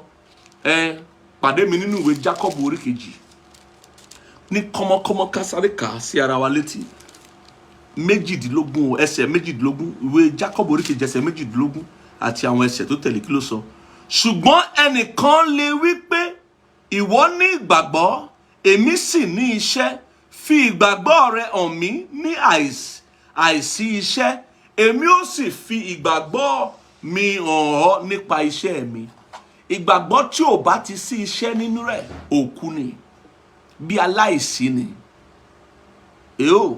Ẹ pàdé mi nínú ìwé Jacob orí 2 ní kọ́mọkọ́mọ, ká sáré kà á sí ara wa létí. 18, ẹsẹ̀ 18, ìwé Jacob orí 2 ẹsẹ̀ 18 àti àwọn ẹsẹ̀ tó tẹ̀lé, kí ló sọ? "Ṣùgbọ́n ẹnìkan lè wí pé, 'Ìwọ ní ìgbàgbọ́, èmi sì ní iṣẹ́.' Fi ìgbàgbọ́ rẹ hàn mí ní àìsí iṣẹ́, èmi ó sì fi ìgbàgbọ́ mi hàn ọ́ nípa iṣẹ́ mi." Ìgbàgbọ́ tí ò bá ti sí iṣẹ́ nínú rẹ̀, òkú ni, bí aláìsí ni. Èyó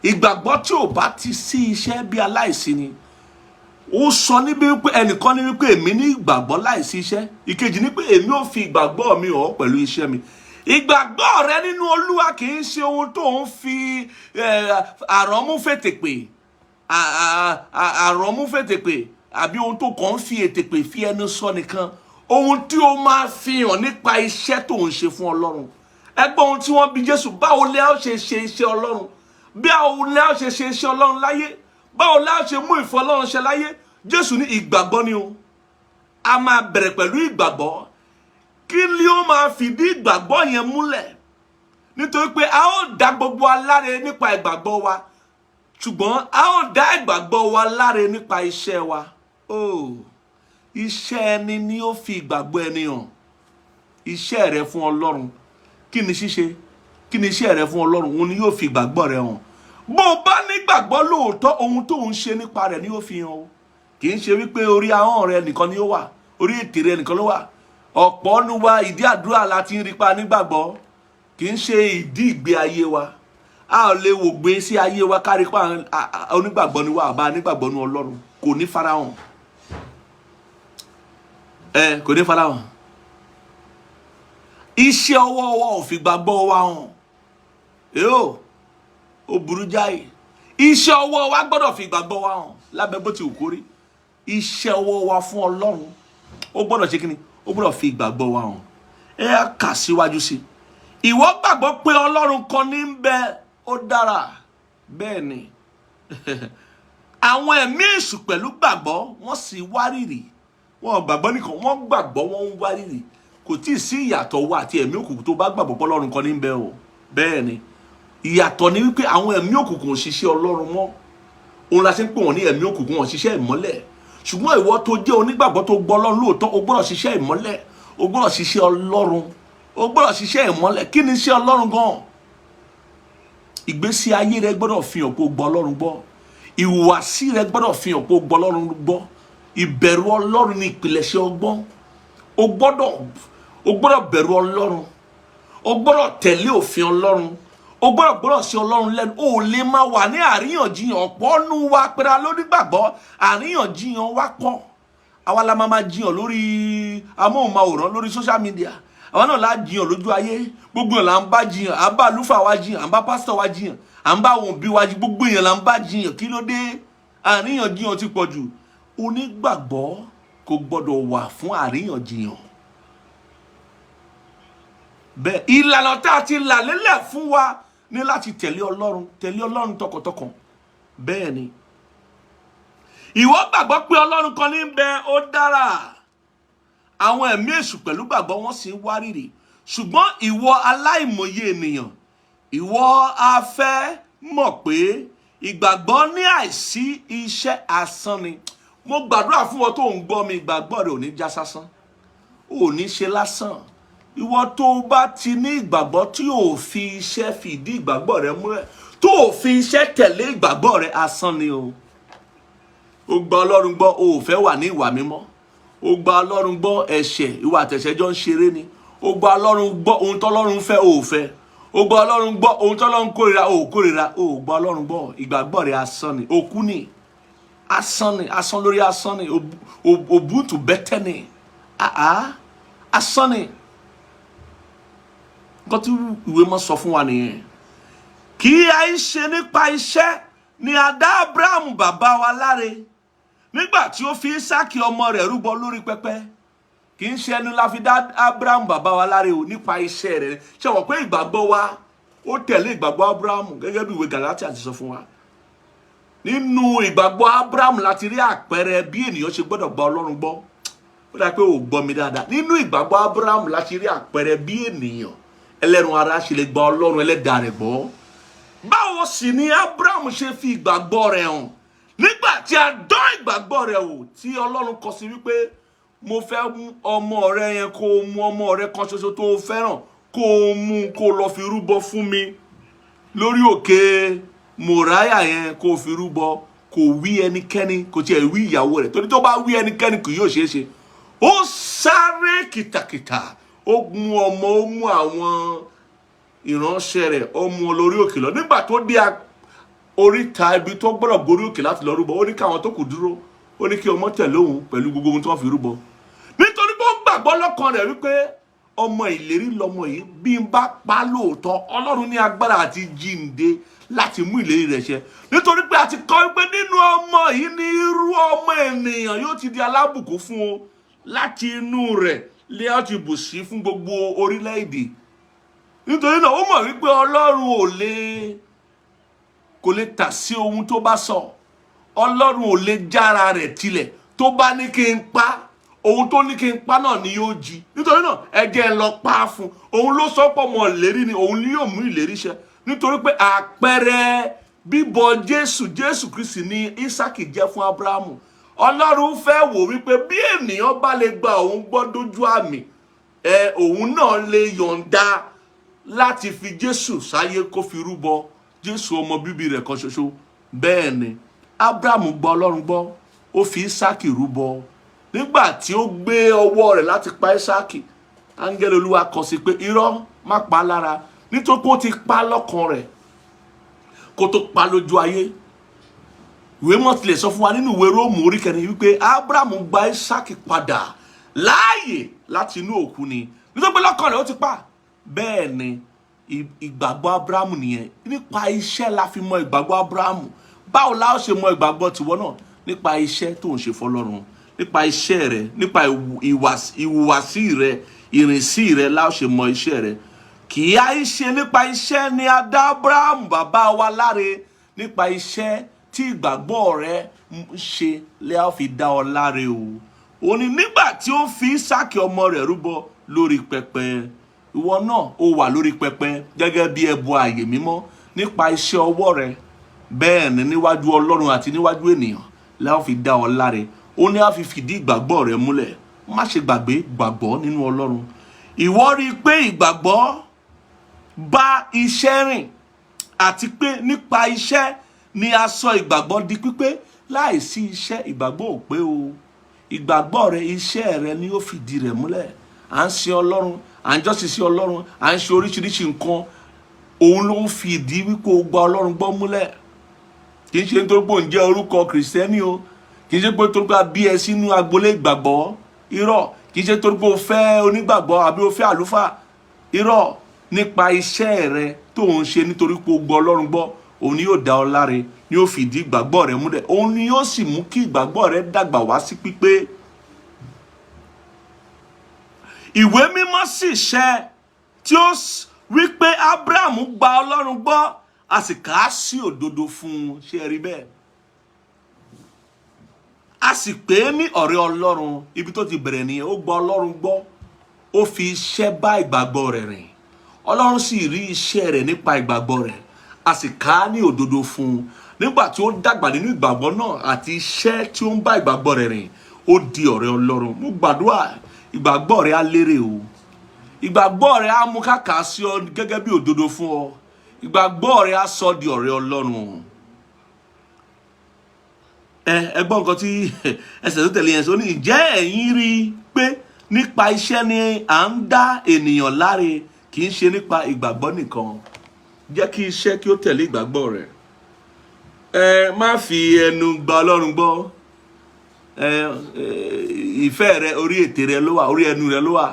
ìgbàgbọ́ tí ò bá ti sí iṣẹ́, bí aláìsí ni. Ó sọ níbi wípé ẹnìkan ní wípé, "Èmi ní ìgbàgbọ́ láìsí iṣẹ́." Ìkejì ní pé, "Èmi ò fi ìgbàgbọ́ mi hàn pẹ̀lú iṣẹ́ mi." Ìgbàgbọ́ rẹ nínú Olúwa kì í ṣe ohun tó ń fi àrọ́mú fètèpè, àrọ́mú fètèpè, àbí ohun tó kàn ń fi ètèpè fi ẹnu sọ nìkan, ohun tí ó máa fi hàn nípa iṣẹ́ tó ń ṣe fún Ọlọ́run. Ẹgbọ́n ohun tí wọ́n bi Jésù: báwo lẹ́ ó ṣe ṣe iṣẹ́ Ọlọ́run? Bí àwọn lẹ́ ó ṣe ṣe iṣẹ́ Ọlọ́run láyé? Báwo lẹ́ ó ṣe mú ìfẹ́ Ọlọ́run ṣe láyé? Jésù ní ìgbàgbọ́ ni o. A máa bẹ̀rẹ̀ pẹ̀lú ìgbàgbọ́. Kí ni ó máa fìdí ìgbàgbọ́ yẹn múlẹ̀? Nítorí pé a ó dá gbogbo wa láre nípa ìgbàgbọ́ wa, ṣùgbọ́n a ó dá ìgbàgbọ́ wa láre nípa iṣẹ́ wa. Oh, iṣẹ́ ẹni ni ó fi ìgbàgbọ́ ẹni hàn. Iṣẹ́ rẹ fún Ọlọ́run, kí ni ṣíṣe? Kí ni iṣẹ́ rẹ fún Ọlọ́run? Òun ni yóò fi ìgbàgbọ́ rẹ hàn. Bó o bá nígbàgbọ́ lóòótọ́, ohun tó ń ṣe nípa rẹ̀ ni yóò fi hàn o. Kì í ṣe wípé orí ahọ́n rẹ nìkan ni ó wà, orí ètè rẹ nìkan ló wà. Ọ̀pọ̀ nu wa, ìdí àdúrà la ti ń rí pa nígbàgbọ́, kì í ṣe ìdí ìgbé ayé wa. A ò lè wò gbé sí ayé wa kárí pa onígbàgbọ́ ni wa àbá nígbàgbọ́ nu Ọlọ́run. Kò ní farahàn, ẹ kò ní farahàn. Iṣẹ́ ọwọ́ wa ò fi gbàgbọ́ wa hàn. Èyó ó burú jáì. Iṣẹ́ ọwọ́ wa gbọ́dọ̀ fi gbàgbọ́ wa hàn. Lábẹ́ bó ti wù kó rí, iṣẹ́ ọwọ́ wa fún Ọlọ́run, ó gbọ́dọ̀ ṣe kíni? Ó gbọ́dọ̀ fi ìgbàgbọ́ wa hàn. Ẹ á kà síwájú sí i. Ìwọ gbàgbọ́ pé Ọlọ́run kan ní ń bẹ, ó dára. Bẹ́ẹ̀ ni, àwọn ẹ̀mí èṣù pẹ̀lú gbàgbọ́, wọ́n sì wárìrì. Wọn ò gbàgbọ́ nìkan, wọ́n gbàgbọ́, wọ́n ń wárìrì. Kò tí ì sí ìyàtọ̀ wa àti ẹ̀mí òkùnkùn tó bá gbàgbọ́ pé Ọlọ́run kan ní ń bẹ o. Bẹ́ẹ̀ ni, ìyàtọ̀ ni wípé àwọn ẹ̀mí òkùnkùn ò ṣiṣẹ́ Ọlọ́run mọ́. Òun la ṣe ń pè wọ́n ní ẹ̀mí òkùnkùn. Wọn ṣiṣẹ́ ìmọ́lẹ̀. Ṣùgbọ́n ìwọ tó jẹ́ onígbàgbọ́, tó gbọ́ Ọlọ́run lóòótọ́, o gbọ́dọ̀ ṣiṣẹ́ ìmọ́lẹ̀, o gbọ́dọ̀ ṣiṣẹ́ Ọlọ́run, o gbọ́dọ̀ ṣiṣẹ́ ìmọ́lẹ̀. Kí ni iṣẹ́ Ọlọ́run gan? Ìgbésí ayé rẹ gbọ́dọ̀ fi hàn pé o gbọ́ Ọlọ́run gbọ́. Ìhùwàsí rẹ gbọ́dọ̀ fi hàn pé o gbọ́ Ọlọ́run gbọ́. Ìbẹ̀rù Ọlọ́run ní ìpìlẹ̀ṣẹ̀ ọgbọ́n. O gbọ́dọ̀ bẹ̀rù Ọlọ́run, o gbọ́dọ̀ tẹ̀lé òfin Ọlọ́run, o gbọ́dọ̀ gbọ́dọ̀ sí Ọlọ́run lẹ́nu. O ò lè máa wà ní àríyànjiyàn. Ọ̀pọ̀ nù wa pera lónígbàgbọ́, àríyànjiyàn wa pọ̀. Àwa la máa jiyàn lórí amóhùnmáwòrán, lórí social media. Àwa náà la jiyàn lójú ayé. Gbogbo èèyàn là ń bá jiyàn. À ń bá àlùfáà wa jiyàn, à ń bá pásítọ̀ wa jiyàn, à ń bá àwọn òbí wa jiyàn. Gbogbo èèyàn là ń bá jiyàn. Kí ló dé? Àríyànjiyàn ti pọ̀ jù. Onígbàgbọ́ kò gbọ́dọ̀ wà fún àríyànjiyàn. Bẹ́ẹ̀, ìlànà tá a ti là lélẹ̀ fún wa ní láti tẹ̀lé Ọlọ́run, tẹ̀lé Ọlọ́run tọkàntọkàn. Bẹ́ẹ̀ ni, ìwọ gbàgbọ́ pé Ọlọ́run kan ní bẹ, ó dára. Àwọn ẹ̀mí èṣù pẹ̀lú gbàgbọ́, wọ́n sì ń wárìrì. Ṣùgbọ́n ìwọ aláìmọye ènìyàn, ìwọ a fẹ́ mọ̀ pé ìgbàgbọ́ ní àìsí iṣẹ́, asán ni. Mo gbàdúrà fún ọ tó ń gbọ́ mi, ìgbàgbọ́ rẹ ò ní já sásán, ò ní ṣe lásán. Ìwọ tó bá ti ní ìgbàgbọ́ tí ò fi iṣẹ́ fìdí ìgbàgbọ́ rẹ múlẹ̀, tó ò fi iṣẹ́ tẹ̀lé ìgbàgbọ́ rẹ, asán ni o. Ó gba Ọlọ́run gbọ́, o ò fẹ́ wà ní ìwà mímọ́. Ó gba Ọlọ́run gbọ́, ẹ̀ṣẹ̀, ìwà àtẹ̀ṣẹ̀ jọ ń ṣeré ni. Ó gba Ọlọ́run gbọ́, ohun tọ́lọ́run fẹ́, o ò fẹ́. Ó gba Ọlọ́run gbọ́, ohun tọ́lọ́run kórìíra, o ò kórìíra. O ò gba Ọlọ́run gbọ́, ìgbàgbọ́ rẹ asán ni, òkú ni, asán ni, asán lórí asán ni, òbútù bẹ́tẹ̀ ni, àá asán ni. Nǹkan tí ìwé mọ́ sọ fún wa nìyẹn. Kì í ṣe nípa iṣẹ́ ni a dá Abraham bàbá wa láre nígbà tí ó fi Ísákì ọmọ rẹ̀ rúbọ lórí pẹpẹ? Kì í ṣe ẹnu la fi dá Abraham bàbá wa láre o, nípa iṣẹ́ rẹ̀. Ṣe wọ́n pé ìgbàgbọ́ wa, ó tẹ̀lé ìgbàgbọ́ Abraham, gẹ́gẹ́ bí ìwé Galatia ti sọ fún wa. Nínú ìgbàgbọ́ Abraham láti rí àpẹẹrẹ bí ènìyàn ṣe gbọ́dọ̀ gba Ọlọ́run gbọ́. Ó dà pé ò gbọ́ mi dáadáa. Nínú ìgbàgbọ́ Abraham láti rí àpẹẹrẹ bí ènìyàn ẹlẹ́ran ara ṣe lè gba Ọlọ́run ẹlẹ́dàá rẹ̀ gbọ́. Báwo sì ni Abraham ṣe fi ìgbàgbọ́ rẹ̀ hàn nígbà tí a dán ìgbàgbọ́ rẹ̀ wò, tí Ọlọ́run kọ sí wípé, "Mo fẹ́ mú ọmọ rẹ yẹn, kó o mú ọmọ rẹ kan ṣoṣo tó o fẹ́ràn, kó o mú, kó o lọ fi rúbọ fún mi lórí òkè Mòráyà yẹn, kó o fi rúbọ"? Kò wí ẹnikẹ́ni, kò tiẹ̀ wí ìyàwó rẹ̀, torí tó bá wí ẹnikẹ́ni, kì yóò ṣeé ṣe. Ó sáré kìtàkìtà, ó mú ọmọ, ó mú àwọn ìránṣẹ́ rẹ̀, ó mú ọ lórí òkè lọ. Nígbà tó dé oríta ibi tó gbọ́dọ̀ gorí òkè láti lọ rúbọ, ó ní káwọn tó kù dúró, ó ní kí ọmọ tẹ̀lé òun pẹ̀lú gbogbo ohun tí wọ́n fi rúbọ, nítorí pé ó gbàgbọ́ lọ́kàn rẹ̀ wípé ọmọ ìlérí lọmọ yìí. Bí n bá pa lóòótọ́, Ọlọ́run ní agbára àti jíǹde láti mú ìlérí rẹ̀ ṣẹ, nítorí pé a ti kọ́ wípé nínú ọmọ yìí ní irú ọmọ ènìyàn yóò ti di alábùkún fún o, láti inú rẹ̀ lé á ti bù sí fún gbogbo orílẹ̀-èdè. Nítorí náà, ó mọ̀ wípé Ọlọ́run ò lè kò lè tà sí ohun tó bá sọ. Ọlọ́run ò lè jára rẹ̀ tilẹ̀. Tó bá ní kí n pa, ohun tó ní kí n pa náà ni yóò jí. Nítorí náà, ẹ jẹ́ ẹ lọ pa á fún òun. Ló sọ pọ̀ mọ́ ìlérí ni, òun ni yóò mú ìlérí ṣẹ, nítorí pé àpẹẹrẹ bíbọ Jésù Kristi ní Ísákì jẹ́ fún Ábúráhámù. Ọlọ́run fẹ́ wò wípé bí ènìyàn bá lè gba òun gbọ́ dójú àmì ẹ, òun náà lè yọ̀ǹda láti fi Jésù sáyé, kó fi rúbọ Jésù, ọmọ bíbí rẹ̀ kan ṣoṣo. Bẹ́ẹ̀ ni, Abrahamu gba Ọlọ́run gbọ́, ó fi Ísákì rúbọ. Nígbà tí ó gbé ọwọ́ rẹ̀ láti pa Ísákì, áńgẹ́lì Olúwa kọ sí pé, "Irọ́, má pa á lára," nítorí pé ó ti pa á lọ́kàn rẹ̀ kó tó pa lójú ayé. Ìwé mọ́ tilẹ̀ sọ fún wa nínú ìwé Róòmù orí 4 wípé Abrahamu gba Ísákì padà láàyè láti inú òkú ni, nítorí pé lọ́kàn rẹ̀ ó ti pa. Bẹ́ẹ̀ ni, ìgbàgbọ́ Abrahamu nìyẹn. Nípa iṣẹ́ la fi mọ ìgbàgbọ́ Abrahamu. Báwo la ó ṣe mọ ìgbàgbọ́ tiwọ náà? Nípa iṣẹ́ tó ń ṣe fọlọ́run, nípa iṣẹ́ rẹ, nípa ìhùwàsí rẹ, ìrìnsí rẹ la ó ṣe mọ iṣẹ́ rẹ. Kì í á ṣe nípa iṣẹ́ ni a dá Abraham bàbá wa láre? Nípa iṣẹ́ tí ìgbàgbọ́ rẹ ń ṣe lè á fi dá ọ láre o. Ó ní nígbà tí ó fi Ísákì ọmọ rẹ̀ rúbọ lórí pẹpẹ. Ìwọ náà ó wà lórí pẹpẹ gẹ́gẹ́ bí ẹbọ ààyè mímọ́ nípa iṣẹ́ ọwọ́ rẹ. Bẹ́ẹ̀ ni níwájú Ọlọ́run àti níwájú ènìyàn la ó fi dá ọ láre. Ó ní á fi fìdí ìgbàgbọ́ rẹ múlẹ̀. Má ṣe gbàgbé gbàgbọ́ nínú Ọlọ́run. Ìwọ rí i pé ìgbàgbọ́ bá iṣẹ́ rìn, àti pé nípa iṣẹ́ ni a sọ ìgbàgbọ́ di pípé. Láìsí iṣẹ́, ìgbàgbọ́ ò pé o. Ìgbàgbọ́ rẹ, iṣẹ́ rẹ ni ó fìdí rẹ̀ múlẹ̀. À ń sin Ọlọ́run, à ń jọ́sìn sí Ọlọ́run, à ń ṣe oríṣiríṣi nǹkan, òun ló ń fi ìdí wípé o gba Ọlọ́run gbọ́ múlẹ̀. Kì í ṣe nítorí pé òun jẹ́ orúkọ Kìrìsìtẹ́nì o. Kì í ṣe pé torí pé a bí ẹ sínú agboolé ìgbàgbọ́. Irọ́. Kì í ṣe torí pé o fẹ́ onígbàgbọ́ àbí o fẹ́ àlùfáà. Irọ́. Nípa iṣẹ́ rẹ tó ń ṣe nítorí pé o gbọ́ Ọlọ́run gbọ́, òun ni yóò dá ọ láre, ni yóò fìdí ìgbàgbọ́ rẹ múlẹ̀, òun ni yóò sì mú kí ìgbàgbọ́ rẹ dàgbà wá sí pípé. Ìwé Mímọ́ sì ṣẹ tí ó wí pé Abraham gba Ọlọ́run gbọ́, a sì kà á sí òdodo fún un. Ṣé ẹ rí bẹ́ẹ̀? A sì pè é ní ọ̀rẹ́ Ọlọ́run. Ibi tó ti bẹ̀rẹ̀ nìyẹn. Ó gba Ọlọ́run gbọ́, ó fi iṣẹ́ bá ìgbàgbọ́ rẹ̀ rìn. Ọlọ́run sì rí iṣẹ́ rẹ̀ nípa ìgbàgbọ́ rẹ̀, a sì kà á ní òdodo fún un. Nígbà tí ó dàgbà nínú ìgbàgbọ́ náà àti iṣẹ́ tí ó ń bá ìgbàgbọ́ rẹ̀ rìn, ó di ọ̀rẹ́ Ọlọ́run. Mo gbàdúrà, ìgbàgbọ́ rẹ̀ á lérè o. Ìgbàgbọ́ rẹ̀ á mú káàkà sí ọ gẹ́gẹ́ bí òdodo fún ọ. Ìgbàgbọ́ rẹ̀ á sọ di ọ̀rẹ́ Ọlọ́run. Ẹ gbọ́ nǹkan tí ẹsẹ̀ tó tẹ̀lé yẹn sọ ní: "Ǹjẹ́ ẹ̀yin rí i pé nípa iṣẹ́ ni à ń dá ènìyàn láre, kì í ṣe nípa ìgbàgbọ́ nìkan?" Jẹ́ kí iṣẹ́ kí ó tẹ̀lé ìgbàgbọ́ rẹ̀. Ẹ má fi ẹnu gba Ọlọ́run gbọ́. Ẹ ìfẹ́ rẹ, orí ètè rẹ ló wà, orí ẹnu rẹ ló wà.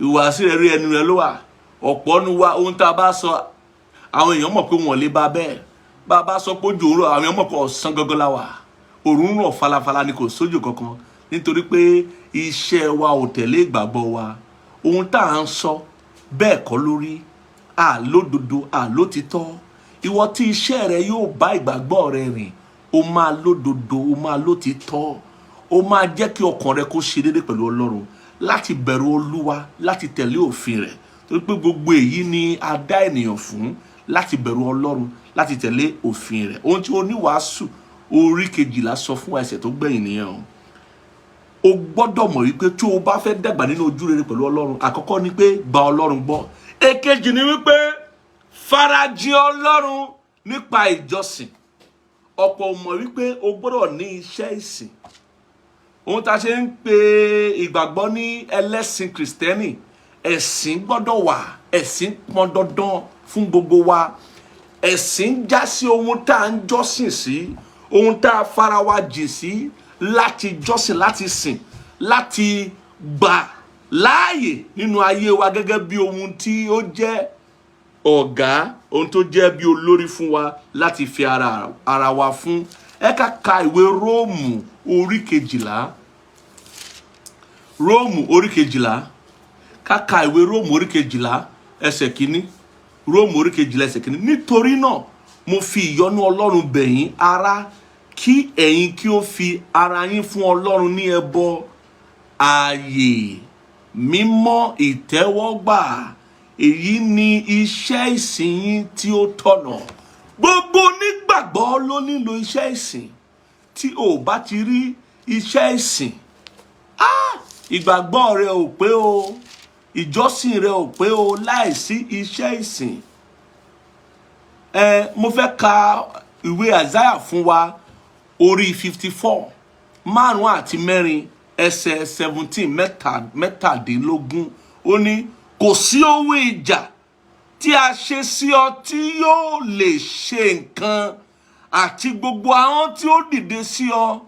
Ìhùwàsí rẹ, orí ẹnu rẹ ló wà. Ọ̀pọ̀ nu wa, ohun tá a bá sọ, àwọn èèyàn mọ̀ pé wọ́n lè bá bẹ́ẹ̀. Bá a bá sọ pé òjò ń rọ̀, àwọn èèyàn mọ̀ pé ọ̀sán gangan la wà, òòrùn ń rọ̀ falafala ni, kò sójò kankan, nítorí pé iṣẹ́ wa ò tẹ̀lé ìgbàgbọ́ wa. Ohun tá à ń sọ bẹ́ẹ̀ kọ́ lórí àlódodo, àlótítọ́. Ìwọ tí iṣẹ́ rẹ yóò bá ìgbàgbọ́ rẹ rìn, o máa lódodo, o máa lótítọ́, o máa jẹ́ kí ọkàn rẹ kó ṣe déédéé pẹ̀lú Ọlọ́run, láti bẹ̀rù Olúwa, láti tẹ̀lé òfin rẹ̀, torí pé gbogbo èyí ni a dá ènìyàn fún, láti bẹ̀rù Ọlọ́run, láti tẹ̀lé òfin rẹ̀. Ohun tí Oníwàásù orí 12 sọ fún ẹsẹ̀ tó gbẹ̀yìn nìyẹn o. O gbọ́dọ̀ mọ̀ wípé tí o bá fẹ́ dàgbà nínú ojú rere pẹ̀lú Ọlọ́run, àkọ́kọ́ ni pé gba Ọlọ́run gbọ́. Èkejì ni wípé farajìn Ọlọ́run nípa ìjọsìn. Ọ̀pọ̀ mọ̀ wípé o gbọ́dọ̀ ní iṣẹ́ ìsìn. Ohun tá a ṣe ń pe ìgbàgbọ́ ní ẹlẹ́sìn Kìrìsìtẹ́nì, ẹ̀sìn gbọ́dọ̀ wà. Ẹ̀sìn pọn dandan fún gbogbo wa. Ẹ̀sìn já sí ohun tá à ń jọ́sìn sí, ohun tá a fara wa jìn sí láti jọ́sìn, láti sìn, láti gbà láàyè nínú ayé wa gẹ́gẹ́ bí ohun tí ó jẹ́ ọ̀gá, ohun tó jẹ́ bí olórí fún wa láti fi ara wa fún. Ẹ ká ka ìwé Róòmù orí 12. Róòmù orí 12. Ká ka ìwé Róòmù orí 12 ẹsẹ̀ 1. Róòmù orí 12 ẹsẹ̀ 1: "Nítorí náà mo fi ìyọ́nú Ọlọ́run bẹ̀ yín, ará, kí ẹ̀yin kí ó fi ara yín fún Ọlọ́run ní ẹbọ ààyè mímọ́ ìtẹ́wọ́gbà. Èyí ni iṣẹ́ ìsìn yín tí ó tọ̀nà." Gbogbo onígbàgbọ́ ló nílò iṣẹ́ ìsìn. Tí o bá ti rí iṣẹ́ ìsìn, ìgbàgbọ́ rẹ ò pé o, ìjọsìn rẹ ò pé o láìsí iṣẹ́ ìsìn. Ẹ mo fẹ́ ka ìwé Isaiah fún wa, orí 54, 54, ẹsẹ̀ 17, 17. Ó ní, "Kò sí ohun ìjà tí a ṣe sí ọ tí yóò lè ṣe nǹkan, àti gbogbo àwọn tí ó dìde sí ọ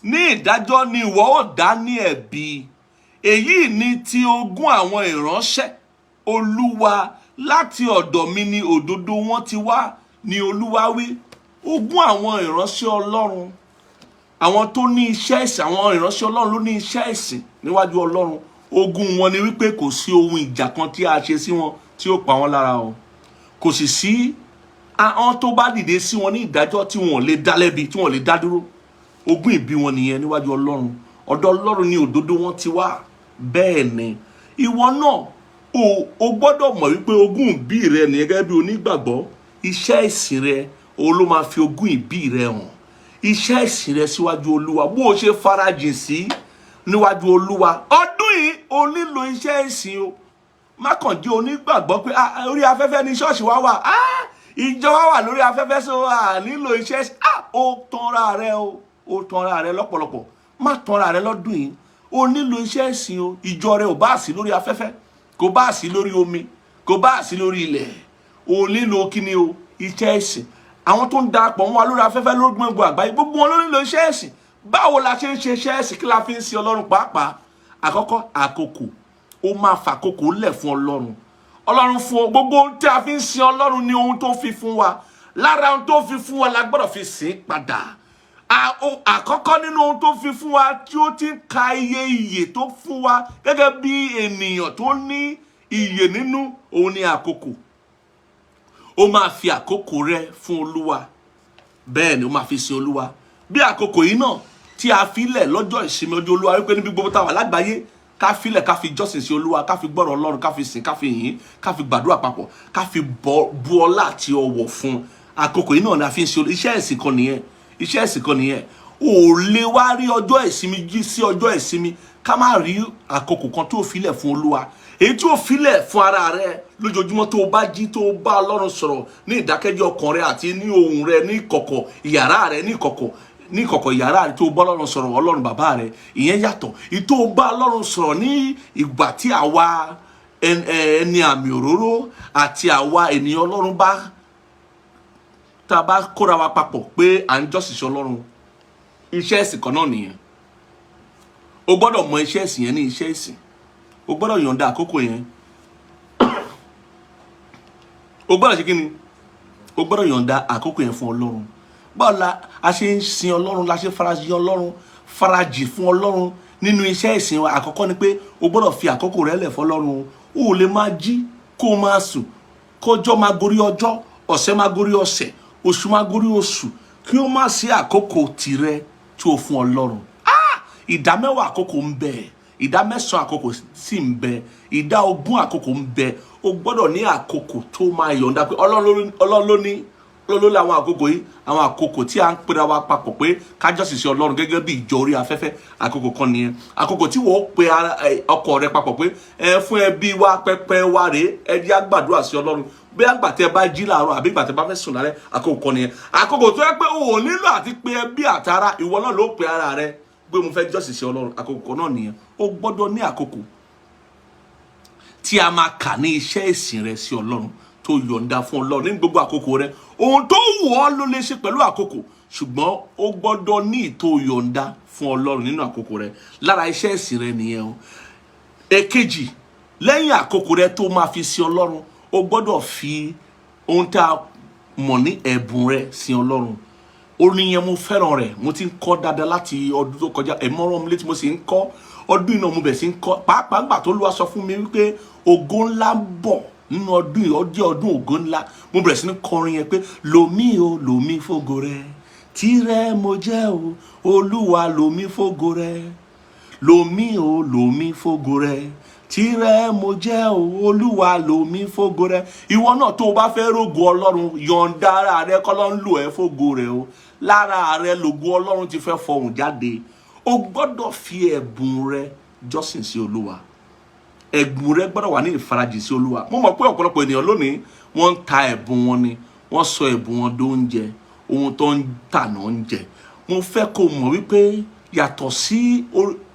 ní ìdájọ́ ni ìwọ ó dá ní ẹ̀bi. Èyí ni ti ogún àwọn ìránṣẹ́ Olúwa, láti ọ̀dọ̀ mi ni òdodo wọn ti wá, ni Olúwa wí." Ogún àwọn ìránṣẹ́ Ọlọ́run. Àwọn tó ní iṣẹ́ ìsìn, àwọn ìránṣẹ́ Ọlọ́run ló ní iṣẹ́ ìsìn níwájú Ọlọ́run. Ogún wọn ni wípé kò sí ohun ìjà kan tí a ṣe sí wọn tí ó pa wọ́n lára o. Kò sì sí ahọ́n tó bá dìde sí wọn ní ìdájọ́ tí wọn ò lè dá lẹ́bi, tí wọn ò lè dá dúró. Ogún ìbí wọn nìyẹn níwájú Ọlọ́run. Ọ̀dọ̀ Ọlọ́run ni òdodo wọn ti wá. Bẹ́ẹ̀ ni ìwọ náà, o gbọ́dọ̀ mọ̀ wípé ogún ìbí rẹ nìyẹn gẹ́gẹ́ bí onígbàgbọ́. Iṣẹ́ ìsìn rẹ, òun ló máa fi ogún ìbí rẹ hàn. Iṣẹ́ ìsìn rẹ síwájú Olúwa, bó o ṣe farajìn sí níwájú Olúwa ọdún yìí, o nílò iṣẹ́ ìsìn o. Má kàn jẹ́ onígbàgbọ́ pé, "Ah, orí afẹ́fẹ́ ní ṣọ́ọ̀ṣì wa wà, ah, ìjọ wa wà lórí afẹ́fẹ́, so a nílò iṣẹ́ ìsìn." Ah, ó tanra rẹ o, ó tanra rẹ lọ́pọ̀lọpọ̀. Má tanra rẹ lọ́dún yìí. O nílò iṣẹ́ ìsìn o. Ìjọ rẹ ò bá sí lórí afẹ́fẹ́, kò bá sí lórí omi, kò bá sí lórí ilẹ̀, o nílò kíni o? Iṣẹ́ ìsìn. Àwọn tó ń darapọ̀ mọ́ wa lórí afẹ́fẹ́, lórí gbogbo àgbáyé, gbogbo wọn ló nílò iṣẹ́ ìsìn. Báwo la ṣe ń ṣe iṣẹ́ ìsìn? Kí la fi ń sin Ọlọ́run pàápàá? Àkọ́kọ́, àkókò. Ó máa fàkókò lẹ̀ fún Ọlọ́run. Ọlọ́run fún ọ gbogbo ohun tí a fi ń sin Ọlọ́run ní ohun tó fi fún wa. Lára ohun tó fi fún wa la gbọ́dọ̀ fi sìn padà. Àkọ́kọ́ nínú ohun tó fi fún wa tí ó ti ń ka iye iyè tó fún wa gẹ́gẹ́ bí ènìyàn tó ní iyè nínú, òun ni àkókò. Ó máa fi àkókò rẹ fún Olúwa. Bẹ́ẹ̀ ni, ó máa fi sin Olúwa. Bí àkókò yìí náà tí a filẹ̀ lọ́jọ́ ìsinmi, ọjọ́ Olúwa, wípé níbi gbogbo táwa lágbàáyé, ká filẹ̀, ká fi jọ́sìn sí Olúwa, ká fi gbọ́rọ̀ Ọlọ́run, ká fi sìn, ká fi yìn, ká fi gbàdúrà papọ̀, ká fi bu ọlá àti ọwọ̀ fún un. Àkókò yìí náà ni a fi ń ṣe iṣẹ́ ìsìn kan nìyẹn. Iṣẹ́ ìsìn kan nìyẹn. Ò lè wá rí ọjọ́ ìsinmi jí sí ọjọ́ ìsinmi ká má rí àkókò kan tó filẹ̀ fún Olúwa, èyí tí ó filẹ̀ fún ara rẹ lójoojúmọ́, tó o bá jí, tó o bá Ọlọ́run sọ̀rọ̀ ní ìdákẹ́jẹ́ ọkàn rẹ àti ní ohùn rẹ ní ìkọ̀kọ̀ ìyàrá rẹ, ní ìkọ̀kọ̀ ìyàrá rẹ, tó o bá Ọlọ́run sọ̀rọ̀, Ọlọ́run bàbá rẹ, ìyẹn yàtọ̀. Ìtò o bá Ọlọ́run sọ̀rọ̀ ní ìgbà tí àwa ẹni àmì òróró àti àwa ènìyàn Ọlọ́run bá tá a bá kóra wa papọ̀ pé à ń jọ́sìn sí Ọlọ́run, iṣẹ́ ìsìn kan náà nìyẹn. O gbọ́dọ̀ mọ iṣẹ́ ìsìn yẹn ní iṣẹ́ ìsìn. O gbọ́dọ̀ yọ̀ǹda àkókò yẹn. O gbọ́dọ̀ ṣe kí ni? O gbọ́dọ̀ yọ̀ǹda àkókò yẹn fún Ọlọ́run. Báwo la a ṣe ń sin Ọlọ́run, la ṣe farajì Ọlọ́run, farajì fún Ọlọ́run nínú iṣẹ́ ìsìn wa? Àkọ́kọ́ ni pé o gbọ́dọ̀ fi àkókò rẹ lẹ̀ fọlọ́run. O ò lè máa jí kó o máa sùn, kọjọ́ máa gorí ọjọ́, ọ̀sẹ̀ máa gorí ọ̀sẹ̀, oṣù máa gorí oṣù, kí o má sí àkókò tìrẹ tí o fún Ọlọ́run. Ah! 10% àkókò ń bẹ, 9% àkókò sì ń bẹ, 20% àkókò ń bẹ. O gbọ́dọ̀ ní àkókò tó máa yọ̀ǹda pé Ọlọ́run ló ní, Ọlọ́run ló ní àwọn àkókò yìí. Àwọn àkókò tí a ń pera wa papọ̀ pé ká jọ́sìn sí Ọlọ́run gẹ́gẹ́ bí ìjọ orí afẹ́fẹ́, àkókò kan nìyẹn. Àkókò tí wọ́n pe ara ọkọ rẹ papọ̀ pé ẹ fún ẹbí wa, pẹpẹ wa rèé, ẹ jẹ́ á gbàdúrà sí Ọlọ́run, bí àgbà tẹ bá jí làárọ̀ àbí ìgbà tẹ bá fẹ́ sùn lálẹ́, àkókò kan nìyẹn. Àkókò tó yẹ pé o ò nílò àti pé ẹbí àtara, ìwọ náà ló pe ara rẹ pé mo fẹ́ jọ́sìn sí Ọlọ́run, àkókò kan náà nìyẹn. O gbọ́dọ̀ ní àkókò tí a máa kà ní iṣẹ́ ìsìn rẹ sí Ọlọ́run, tó yọ̀ǹda fún Ọlọ́run ní gbogbo àkókò rẹ. Ohun tó wù ọ́ ló lè ṣe pẹ̀lú àkókò, ṣùgbọ́n ó gbọ́dọ̀ ní ìtò yọ̀ǹda fún Ọlọ́run nínú àkókò rẹ. Lára iṣẹ́ ìsìn rẹ nìyẹn o. Èkejì, lẹ́yìn àkókò rẹ tó máa fi sin Ọlọ́run, o gbọ́dọ̀ fi ohun tá a mọ̀ ní ẹ̀bùn rẹ sin Ọlọ́run. Orin yẹn, mo fẹ́ràn rẹ̀. Mo ti ń kọ́ dáadáa láti ọdún tó kọjá. Ẹ̀mọ́ràn mi létí, mo sì ń kọ́ ọdún iná, mo bẹ̀ sí ń kọ́ pàápàá gbà tó Olúwa sọ fún mi wípé ògo ńlá ń bọ̀ nínú ọdún yìí, ọjọ́ ọdún ògo ńlá. Mo bẹ̀rẹ̀ sí ní kọrin yẹn pé, "Lòmí o, lòmí fógo rẹ, tìrẹ mo jẹ́ o, Olúwa, lòmí fógo rẹ. Lòmí o, lòmí fógo rẹ, tìrẹ mo jẹ́ o, Olúwa, lòmí fógo rẹ." Ìwọ náà tó o bá fẹ́ rógo Ọlọ́run, yọ̀ǹda ara rẹ kọ́lọ́ ń lò ẹ́ fógo rẹ o. Lára rẹ lògo Ọlọ́run ti fẹ́ fọhùn jáde. O gbọ́dọ̀ fi ẹ̀bùn rẹ jọ́sìn sí Olúwa. Ẹ̀bùn rẹ gbọ́dọ̀ wà ní ìfarajì sí Olúwa. Mo mọ̀ pé ọ̀pọ̀lọpọ̀ ènìyàn lónìí, wọ́n ń ta ẹ̀bùn wọn ni. Wọ́n sọ ẹ̀bùn wọn dóúnjẹ, ohun tó ń tà náà ń jẹ. Mo fẹ́ kó mọ̀ wípé yàtọ̀ sí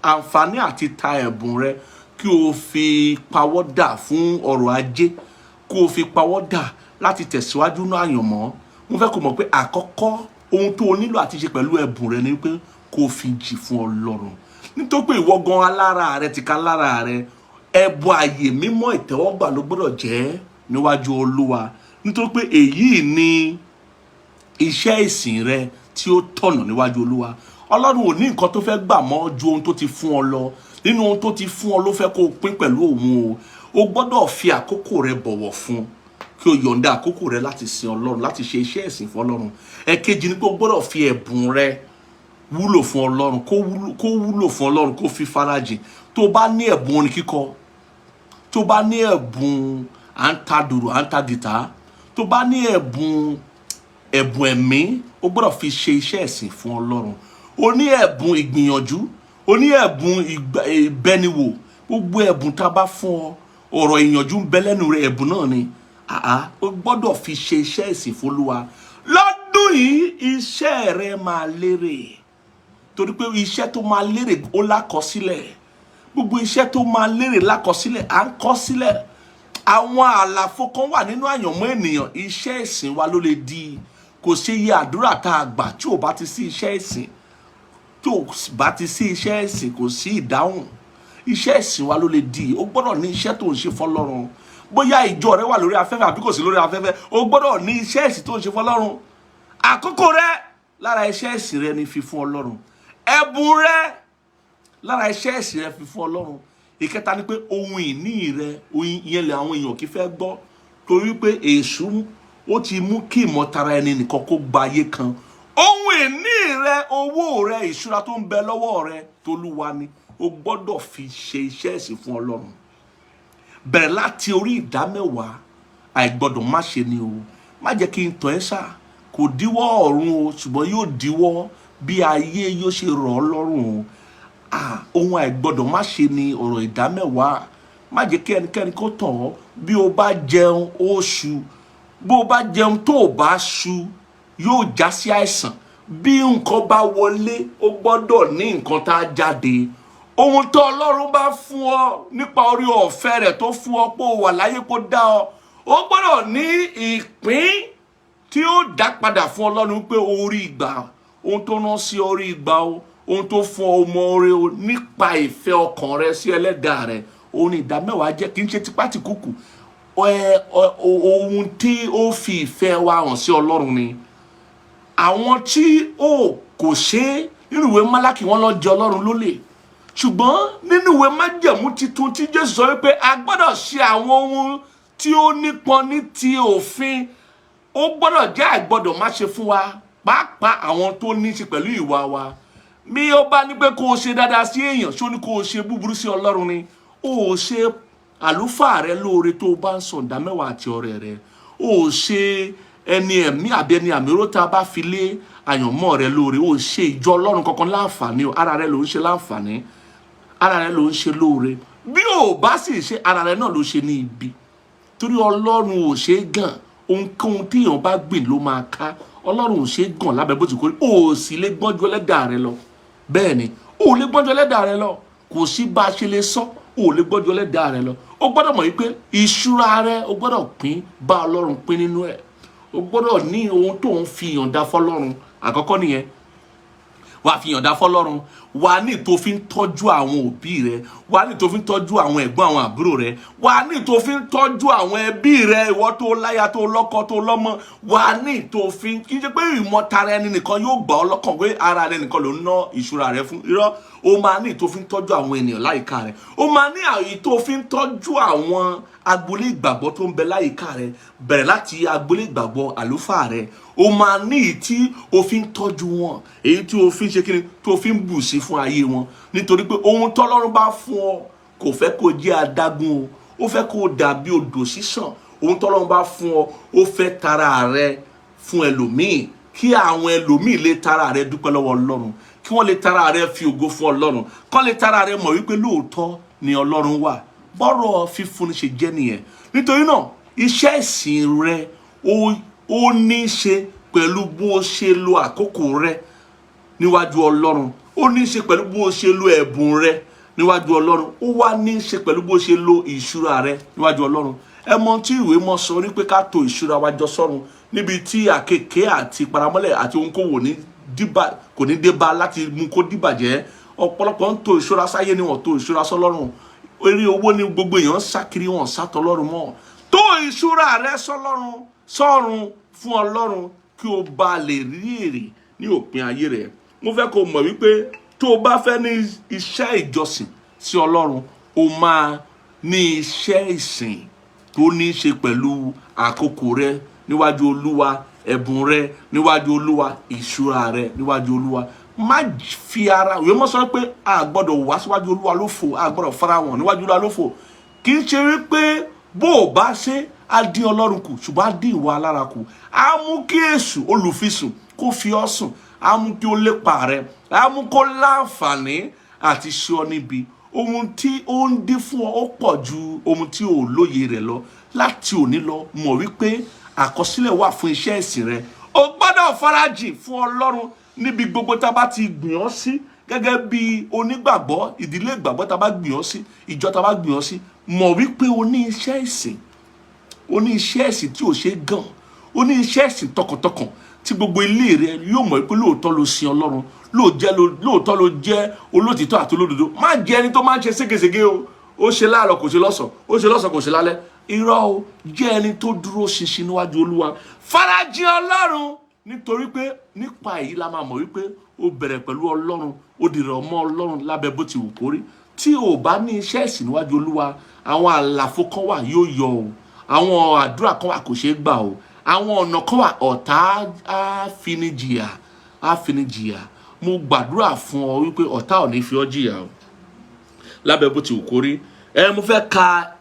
àǹfààní àti ta ẹ̀bùn rẹ kí o fi pawọ́ dà fún ọrọ̀ ajé, kó o fi pawọ́ dà láti tẹ̀síwájú náà àyànmọ́, mo fẹ́ kó mọ̀ pé àkọ́kọ́ ohun tó o nílò àti ṣe pẹ̀lú ẹ̀bùn rẹ ni pé kó o fi jì fún Ọlọ́run, nítorí pé ìwọ gan alára rẹ ti ká lára rẹ, ẹbọ àyè mímọ́ ìtẹ́wọ́gbà ló gbọ́dọ̀ jẹ́ níwájú Olúwa, nítorí pé èyí ni iṣẹ́ ìsìn rẹ tí ó tọ̀nà níwájú Olúwa. Ọlọ́run ò ní nǹkan tó fẹ́ gbà mọ́ ju ohun tó ti fún ọ lọ. Nínú ohun tó ti fún ọ ló fẹ́ kó o pín pẹ̀lú òun o. O gbọ́dọ̀ fi àkókò rẹ bọ̀wọ̀ fún, kí o yọ̀ǹda àkókò rẹ láti sin Ọlọ́run, láti ṣe iṣẹ́ ìsìn fún Ọlọ́run. Ẹ̀kejì ni pé o gbọ́dọ̀ fi ẹ̀bùn rẹ wúlò fún Ọlọ́run, kó wúlò fún Ọlọ́run, kó fi farajìn. Tó bá ní ẹ̀bùn orin kíkọ, tó bá ní ẹ̀bùn à ń ta dùrù, à ń ta gìtá, tó bá ní ẹ̀bùn ẹ̀mí, o gbọ́dọ̀ fi ṣe iṣẹ́ ẹ̀sìn fún Ọlọ́run. O ní ẹ̀bùn ìgbìyànjú, o ní ẹ̀bùn ìbẹniwò. Gbogbo ẹ̀bùn tá a bá fún ọ, ọ̀rọ̀ ìyànjú ń bẹ lẹ́nu rẹ, ẹ̀bùn náà ni. Àá, o gbọ́dọ̀ fi ṣe iṣẹ́ ìsìn fún Olúwa lọ́dún yìí. Iṣẹ́ rẹ máa lérè, torí pé iṣẹ́ tó máa lérè, ó lákọsílẹ̀. Gbogbo iṣẹ́ tó máa lérè lákọsílẹ̀, à ń kọ sílẹ̀. Àwọn àlàfo kan wà nínú àyànmọ́ ènìyàn, iṣẹ́ ìsìn wa ló lè di. Kò ṣe iye àdúrà tá a gbà, tí ò bá ti sí iṣẹ́ ìsìn, tí ò bá ti sí iṣẹ́ ìsìn, kò sí ìdáhùn. Iṣẹ́ ìsìn wa ló lè di. O gbọ́dọ̀ ní iṣẹ́ tó ń ṣe fọlọ́run. Bóyá ìjọ rẹ wà lórí afẹ́fẹ́ àbí kò sí lórí afẹ́fẹ́, o gbọ́dọ̀ ní iṣẹ́ ìsìn tó ń ṣe fọlọ́run. Àkókò rẹ, lára iṣẹ́ ìsìn rẹ ni fífún Ọlọ́run. Ẹ̀bùn rẹ, lára iṣẹ́ ìsìn rẹ, fífún Ọlọ́run. Ìkẹta ni pé ohun ìní rẹ, ohun ìyẹn lè àwọn èèyàn kì í fẹ́ gbọ́, torí pé èṣù ó ti mú kí ìmọ̀tara ẹni nìkan kó gba ayé kan. Ohun ìní rẹ, owó rẹ, ìṣúra tó ń bẹ lọ́wọ́ rẹ, tolúwa ni. O gbọ́dọ̀ fi ṣe iṣẹ́ ìsìn fún Ọlọ́run. Bẹ̀rẹ̀ láti orí ìdámẹ́wàá, àìgbọ́dọ̀ má ṣe ni o. Má jẹ́ kí n tàn ẹ́ sà, kò díwọ́ ọ̀run o, ṣùgbọ́n yóò díwọ́ bí ayé yóò ṣe rọ̀ ọ́ lọ́rùn o. Ah, ohun àìgbọ́dọ̀ má ṣe ni ọ̀rọ̀ ìdámẹ́wàá. Má jẹ́ kí ẹnikẹ́ni kó tàn ọ́. Bí o bá jẹun, ó ṣu. Bó o bá jẹun tó o bá ṣu, yóò já sí àìsàn. Bí nǹkan bá wọlé, ó gbọ́dọ̀ ní nǹkan tá a jáde. Ohun tó Ọlọ́run bá fún ọ nípa orí ọ̀fẹ́ rẹ̀ tó fún ọ pé o wà láyé, kó dá ọ, ó gbọ́dọ̀ ní ìpín tí ó dá padà fún Ọlọ́run pé orí ìgbà ohun tó rán sí orí ìgbà o, ohun tó fún ọ mọ oore o, nípa ìfẹ́ ọkàn rẹ sí Ẹlẹ́dàá rẹ. Òun ní ìdámẹ́wàá jẹ́. Kì í ṣe tipátìkúkù. Ohun tí ó fi ìfẹ́ wa hàn sí Ọlọ́run ni. Àwọn tí ó kò ṣe é, nínú ìwé Málákì, wọn lọ jẹ Ọlọ́run lólè. Ṣùgbọ́n nínú ìwé Májẹ̀mú Titun, tí Jésù sọ wípé a gbọ́dọ̀ ṣe àwọn ohun tí ó nípọn ní ti òfin, ó gbọ́dọ̀ jẹ́ àìgbọ́dọ̀ má ṣe fún wa, pàápàá àwọn tó ní í ṣe pẹ̀lú ìwà wa. Bí ó bá ní pé kó o ṣe dáadáa sí èèyàn, ṣó ní kó o ṣe búburú sí Ọlọ́run ni? Ó ò ṣe àlùfáà rẹ lóore tó o bá ń sọ ìdámẹ́wàá àti ọrẹ rẹ. Ó ò ṣe ẹni ẹ̀mí àbí ẹni àmì oró tá a bá fi lé àyànmọ́ rẹ lóore. Ó ṣe ìjọ Ọlọ́run kankan láǹfààní o. Ara rẹ ló ń ṣe láǹfààní, ara rẹ ló ń ṣe lóore. Bí ò bá sì ṣe, ara rẹ náà ló ṣe ní ibi, torí Ọlọ́run ò ṣe é gàn. Ohunkóhun tí èèyàn bá gbìn ló máa ká. Ọlọ́run ò ṣe é gàn lábẹ́ bó ti kórí. O ò sì lè gbọ́njú Ẹlẹ́dàá rẹ lọ. Bẹ́ẹ̀ ni, o ò lè gbọ́njú Ẹlẹ́dàá rẹ lọ. Kò sí bá a ṣe lè sọ, o ò lè gbọ́njú Ẹlẹ́dàá rẹ lọ. O gbọ́dọ̀ mọ̀ wípé ìṣúra rẹ, o gbọ́dọ̀ pín bá Ọlọ́run pín nínú ẹ̀. O gbọ́dọ̀ ní ohun tó ń fi yọ̀ǹda fọlọ́run. Àkọ́kọ́ nìyẹn, wàá fi yọ̀ǹda fọlọ́run. Wàá ní tó fi ń tọ́jú àwọn òbí rẹ, wàá ní tó fi ń tọ́jú àwọn ẹ̀gbọ́n, àwọn àbúrò rẹ, wàá ní tó fi ń tọ́jú àwọn ẹbí rẹ, ìwọ tó láya, tó lọ́kọ, tó lọ́mọ. Wàá ní tó fi, kì í ṣe pé ìmọ̀tara ẹni nìkan yóò gbà ọ́ lọ́kàn pé ara rẹ nìkan ló ń ná ìṣúra rẹ fún. Irọ́. O máa ní tó fi ń tọ́jú àwọn ènìyàn láyìíká rẹ. O máa ní àyè tó fi ń tọ́jú àwọn agboolé ìgbàgbọ́ tó ń bẹ láyìíká rẹ, bẹ̀rẹ̀ láti agboolé ìgbàgbọ́ àlùfáà rẹ. O máa ní èyí tí o fi ń tọ́jú wọn, èyí tí o fi ń ṣe kíni, tó fi ń bù sí fún ayé wọn, nítorí pé ohun tọ́lọ́run bá fún ọ, kò fẹ́ kó jẹ́ adágún o, ó fẹ́ kó dàbí odò ṣíṣàn. Ohun tọ́lọ́run bá fún ọ, ó fẹ́ tara rẹ fún ẹlòmíì, kí àwọn ẹlòmíì lè tara rẹ dúpẹ́ lọ́wọ́ Ọlọ́run, kí wọ́n lè tara rẹ fi ògo fún Ọlọ́run, kọ́ lè tara rẹ mọ̀ wípé lóòótọ́ ni Ọlọ́run wà. Bọ́rọ̀ fífúnni ṣe jẹ́ nìyẹn. Nítorí náà, iṣẹ́ ìsìn rẹ, ó ní í ṣe pẹ̀lú bó o ṣe lo àkókò rẹ níwájú Ọlọ́run. Ó ní í ṣe pẹ̀lú bó o ṣe lo ẹ̀bùn rẹ níwájú Ọlọ́run. Ó wá ní í ṣe pẹ̀lú bó o ṣe lo ìṣúra rẹ níwájú Ọlọ́run. Ẹ mọ tí ìwé mọ́ sọ ní pé ká tò ìṣúra wa jọ sọ́run, níbi tí àkekèé àti paramọ́lẹ̀ àti ohunkóhun ní díbà kò ní dé bá láti mú kó dìbàjẹ́. Ọ̀pọ̀lọpọ̀ ń tò ìṣúra sáyé ni wọ́n tò ìṣúra sọ́lọ́run. Eré owó ni gbogbo èèyàn ń sá kiri, wọn sátọ Ọlọ́run mọ́. Tó ìṣúra rẹ sọ́lọ́run, sọ́run fún Ọlọ́run, kí o bá lè rí èrè ní òpin ayé rẹ. Mo fẹ́ kó mọ̀ wípé tó o bá fẹ́ ní iṣẹ́ ìjọsìn sí Ọlọ́run, o máa ní iṣẹ́ ìsìn tó ní í ṣe pẹ̀lú àkókò rẹ níwájú Olúwa, ẹ̀bùn rẹ níwájú Olúwa, ìṣúra rẹ níwájú Olúwa. Má fi ara ìwé mọ́ sọ pé a gbọ́dọ̀ wá síwájú Olúwa lófo, a gbọ́dọ̀ fara wọn níwájú Olúwa lófo. Kì í ṣe wípé bó o bá ṣe á dín Ọlọ́run kù, ṣùgbọ́n á dín ìwà alára kù, á mú kí èṣù olùfisùn kó fi ọ́ sùn, á mú kí ó lépa rẹ, á mú kó láǹfààní àti ṣe ọ níbi. Ohun tí ó ń dín fún ọ ó pọ̀ ju ohun tí ò lóye rẹ̀ lọ. Láti òní lọ, mọ̀ wípé àkọsílẹ̀ wà fún iṣẹ́ ìsìn rẹ. O gbọ́dọ̀ farajìn fún Ọlọ́run níbi gbogbo tá a bá ti gbìn ọ́ sí gẹ́gẹ́ bí onígbàgbọ́, ìdílé ìgbàgbọ́ tá a bá gbìn ọ́ sí, ìjọ tá a bá gbìn ọ́ sí. Mọ̀ wípé o ní iṣẹ́ ìsìn, o ní iṣẹ́ ìsìn tí ò ṣe é gàn, o ní iṣẹ́ ìsìn tọkàntọkàn tí gbogbo ilé rẹ yóò mọ̀ pé lóòótọ́ ló sin Ọlọ́run, lóòótọ́ ló jẹ́ olótìtọ́ àti olódodo. Má jẹ́ ẹni tó máa ń ṣe ségesège o. Ó ṣe láàárọ̀, kò ṣe lọ́sàn, ó ṣe lọ́sàn, kò ṣe lálẹ́. Irọ́ o. Jẹ́ ẹni tó dúró ṣinṣin níwájú Olúwa. Farajìn Ọlọ́run, nítorí pé nípa èyí la máa mọ̀ wípé ó bẹ̀rẹ̀ pẹ̀lú Ọlọ́run, ó dìrọ̀ mọ́ Ọlọ́run lábẹ́ bó ti wù kórí. Tí o bá ní iṣẹ́ ìsìn níwájú Olúwa, àwọn àlàfo kan wà yóò yọ o, àwọn àdúrà kan wà kò ṣeé gbà o, àwọn ọ̀nà kan wà ọ̀tá á fini jìyà, á fini jìyà. Mo gbàdúrà fún ọ wípé ọ̀tá ò ní fi ọ́ jìyà o lábẹ́ bó ti wù kórí. Ẹ mo fẹ́ ka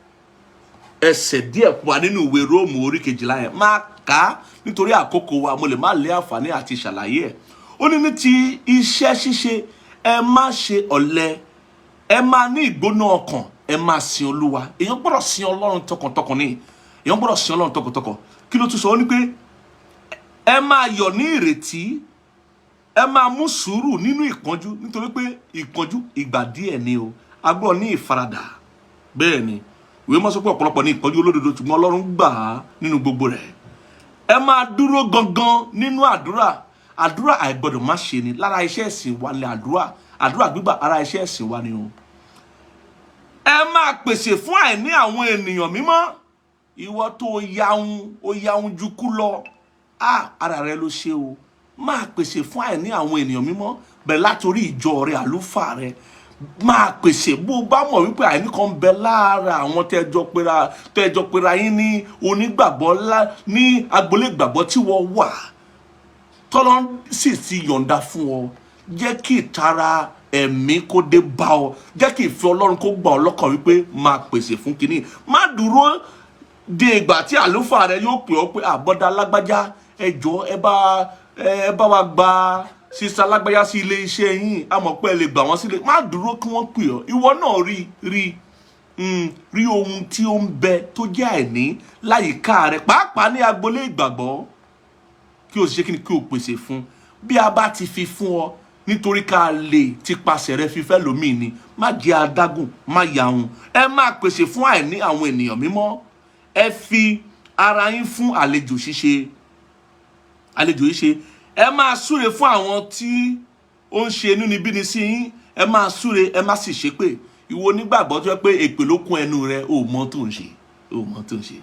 ẹsẹ̀ díẹ̀ fún wa nínú ìwé Róòmù orí 12 yẹn. Máa kà á nítorí àkókò wa, mo lè má lé àǹfààní àti ṣàlàyé ẹ̀. Ó ní, ní ti iṣẹ́ ṣíṣe, ẹ má ṣe ọ̀lẹ, ẹ máa ní ìgbóná ọkàn, ẹ máa sin Olúwa. Èèyàn gbọ́dọ̀ sin Ọlọ́run tọkàntọkàn ni. Èèyàn gbọ́dọ̀ sin Ọlọ́run tọkàntọkàn. Kí ló tún sọ? Ó ní pé ẹ máa yọ̀ ní ìrètí, ẹ máa mú sùúrù nínú ìpọ́njú, nítorí pé ìpọ́njú ìgbà díẹ̀ ni o. A gbọ́dọ̀ ní ìfaradà. Bẹ́ẹ̀ ni ìwé mọ́ sọ pé ọ̀pọ̀lọpọ̀ ní ìpọ́njú olódodo, ṣùgbọ́n Ọlọ́run gbà á nínú gbogbo rẹ̀. Ẹ máa dúró gangan nínú àdúrà. Àdúrà àìgbọ́dọ̀ má ṣe ni. Lára iṣẹ́ ìsìn wa ni àdúrà. Àdúrà gbígbà, ara iṣẹ́ ìsìn wa ni o. Ẹ máa pèsè fún àìní àwọn ènìyàn mímọ́. Ìwọ tó yahun, ó yahun ju kú lọ, á ara rẹ ló ṣe o. Máa pèsè fún àìní àwọn ènìyàn mímọ́. Bẹ̀rẹ̀ látòrí ìjọ rẹ, àlùfáà rẹ. Máa pèsè bó o bá mọ̀ wípé àìní kan ń bẹ lára àwọn tẹ́jọ pera yín ní onígbàgbọ́ ní agboolé ìgbàgbọ́ tí wọ́n wà, tọ́lọ́ sì ti yọ̀ǹda fún ọ. Jẹ́ kí ìtara ẹ̀mí kó dé bá ọ, jẹ́ kí ìfẹ́ Ọlọ́run kó gbà ọ́ lọ́kàn wípé máa pèsè fún kínní. Má dúró de ìgbà tí àlùfáà rẹ yóò pè ọ́ pé, "Àbọ̀dá lágbájá, ẹ jọ̀ọ́, ẹ bá wa gba sísá lágbájá sí ilé iṣẹ́ yín, a mọ̀ pé ẹ lè gbà wọ́n sílé." Má dúró kí wọ́n pè ọ́. Ìwọ náà rí ohun tí ó ń bẹ tó jẹ́ àìní láyìíká rẹ, pàápàá ní agboolé ìgbàgbọ́, kí o sì ṣe kí ni? Kí o pèsè fún. Bí a bá ti fi fún ọ, nítorí ká lè tipasẹ̀ rẹ fífẹ́ lómìn ni. Má jẹ́ adágùn, má yahun. Ẹ máa pèsè fún àìní àwọn ènìyàn mímọ́. Ẹ fi ara yín fún àlejò ṣíṣe, àlejò ṣíṣe. Ẹ máa súre fún àwọn tí ó ń ṣe inúnibíni sí yín. Ẹ máa súre, ẹ má sì ṣépè. Ìwọ onígbàgbọ́ tó yẹ pé èpè ló kún ẹnu rẹ, ò mọ tó ń ṣe, ò mọ tó ń ṣe.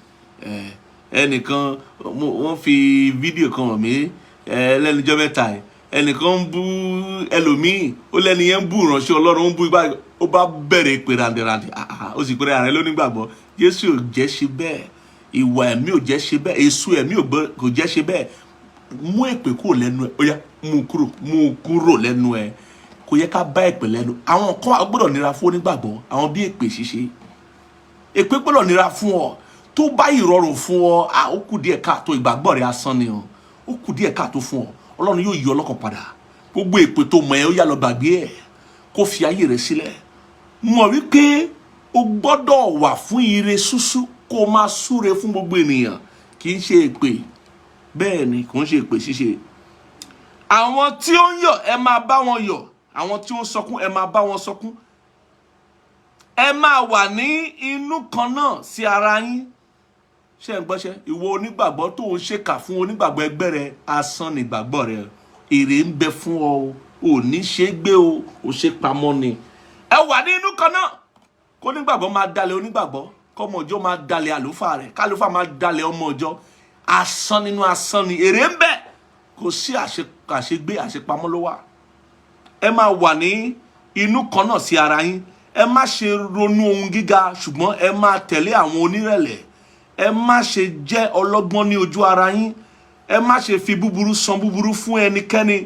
Ẹnìkan, wọ́n fi fídíò kan hàn mí lẹ́nujọ́ mẹ́ta ẹ̀. Ẹnìkan ń bú ẹlòmíì, ó lẹ́ni yẹn ń bú ìránṣẹ́ Ọlọ́run, ó ń bú ibà, ó bá bẹ̀rẹ̀ èpè ràǹdìràǹdì. Ó sì pé ààrẹ lónígbàgbọ́. Jésù ò jẹ́ ṣe bẹ́ẹ̀, ìwà ẹ̀mí ò jẹ́ ṣe bẹ́ẹ̀, èso ẹ̀mí kò jẹ́ ṣe bẹ́ẹ̀. Mú èpè kúrò lẹ́nu ẹ̀. Ó yá, mú kúrò, mú kúrò lẹ́nu ẹ̀. Kò yẹ ká bá èpè lẹ́nu. Àwọn kan wà gbọ́dọ̀ nira fún onígbàgbọ́, àwọn bí èpè ṣíṣe. Èpè gbọ́dọ̀ nira fún ọ. Tó bá ìrọ̀rùn fún ọ, á ó kù díẹ̀ káàtó. Ìgbàgbọ́ rẹ asán ni o. Ó kù díẹ̀ káàtó fún ọ. Ọlọ́run yóò yọ ọlọ́kàn padà. Gbogbo èpè tó mọ̀ ẹ́, ó yá, lọ gbàgbé ẹ̀, kó fi ayé rẹ sílẹ̀. Mọ̀ wípé o gbọ́dọ̀ wà fún ire ṣúṣú, kó o máa súre fún gbogbo ènìyàn. Kì í ṣe èpè. Bẹ́ẹ̀ ni, kò ń ṣe èpè ṣíṣe. Àwọn tí ó ń yọ̀, ẹ máa bá wọn yọ̀. Àwọn tí ó ń sọkún, ẹ máa bá wọn sọkún. Ẹ máa wà ní inú kan náà sí ara yín. Ṣé ń gbọ́ṣẹ́? Ìwọ onígbàgbọ́ tó ń ṣèkà fún onígbàgbọ́ ẹgbẹ́ rẹ, asán ni ìgbàgbọ́ rẹ. Èrè ń bẹ fún ọ o, ò ní ṣe é gbé o, ò ṣe pamọ́ ni. Ẹ wà ní inú kan náà. Kó onígbàgbọ́ máa dalẹ̀ onígbàgbọ́, kọ́mọ ọjọ́ máa dalẹ̀ àlùfáà rẹ̀, kálùfáà máa dalẹ̀ ọmọ ọjọ́, asán nínú asán ni. Èrè ń bẹ, kò sí àṣegbé, àṣepamọ́ ló wà. Ẹ máa wà ní inú kan náà sí ara yín. Ẹ má ṣe ronú ohun gíga, ṣùgbọ́n ẹ máa tẹ̀lé àwọn onírẹ̀lẹ̀. Ẹ má ṣe jẹ́ ọlọ́gbọ́n ní ojú ara yín. Ẹ má ṣe fi búburú san búburú fún ẹnikẹ́ni.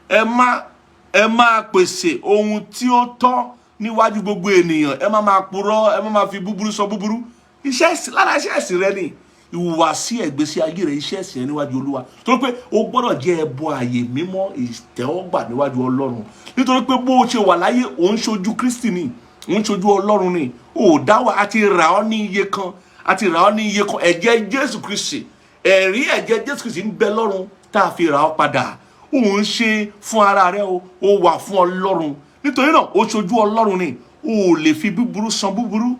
Ẹ máa pèsè ohun tí ó tọ́ níwájú gbogbo ènìyàn. Ẹ má máa purọ́, ẹ má máa fi búburú san búburú. Iṣẹ́ ẹ̀sìn, lára iṣẹ́ ẹ̀sìn rẹ ni ìhùwàsí ẹ̀gbésí ayé rẹ, iṣẹ́ ẹ̀sìn rẹ níwájú Olúwa, torí pé o gbọ́dọ̀ jẹ́ ẹbọ àyè mímọ́ ìtẹ́wọ́gbà níwájú Ọlọ́run, nítorí pé bó o ṣe wà láyé, ò ń ṣojú Kristi ni, ò ń ṣojú Ọlọ́run ni. Ò dá wà, a ti rà ọ́ ní iye kan, a ti rà ọ́ ní iye kan. Ẹ̀jẹ̀ Jésù Kristi, ẹ̀rí ẹ̀jẹ̀ Jésù Kristi ń bẹ lọ́run tá a fi rà ọ́ padà. Ò ń ṣe fún ara rẹ o, ó wà fún Ọlọ́run. Nítorí náà, ó ṣojú Ọlọ́run ni. O ò lè fi búburú san búburú.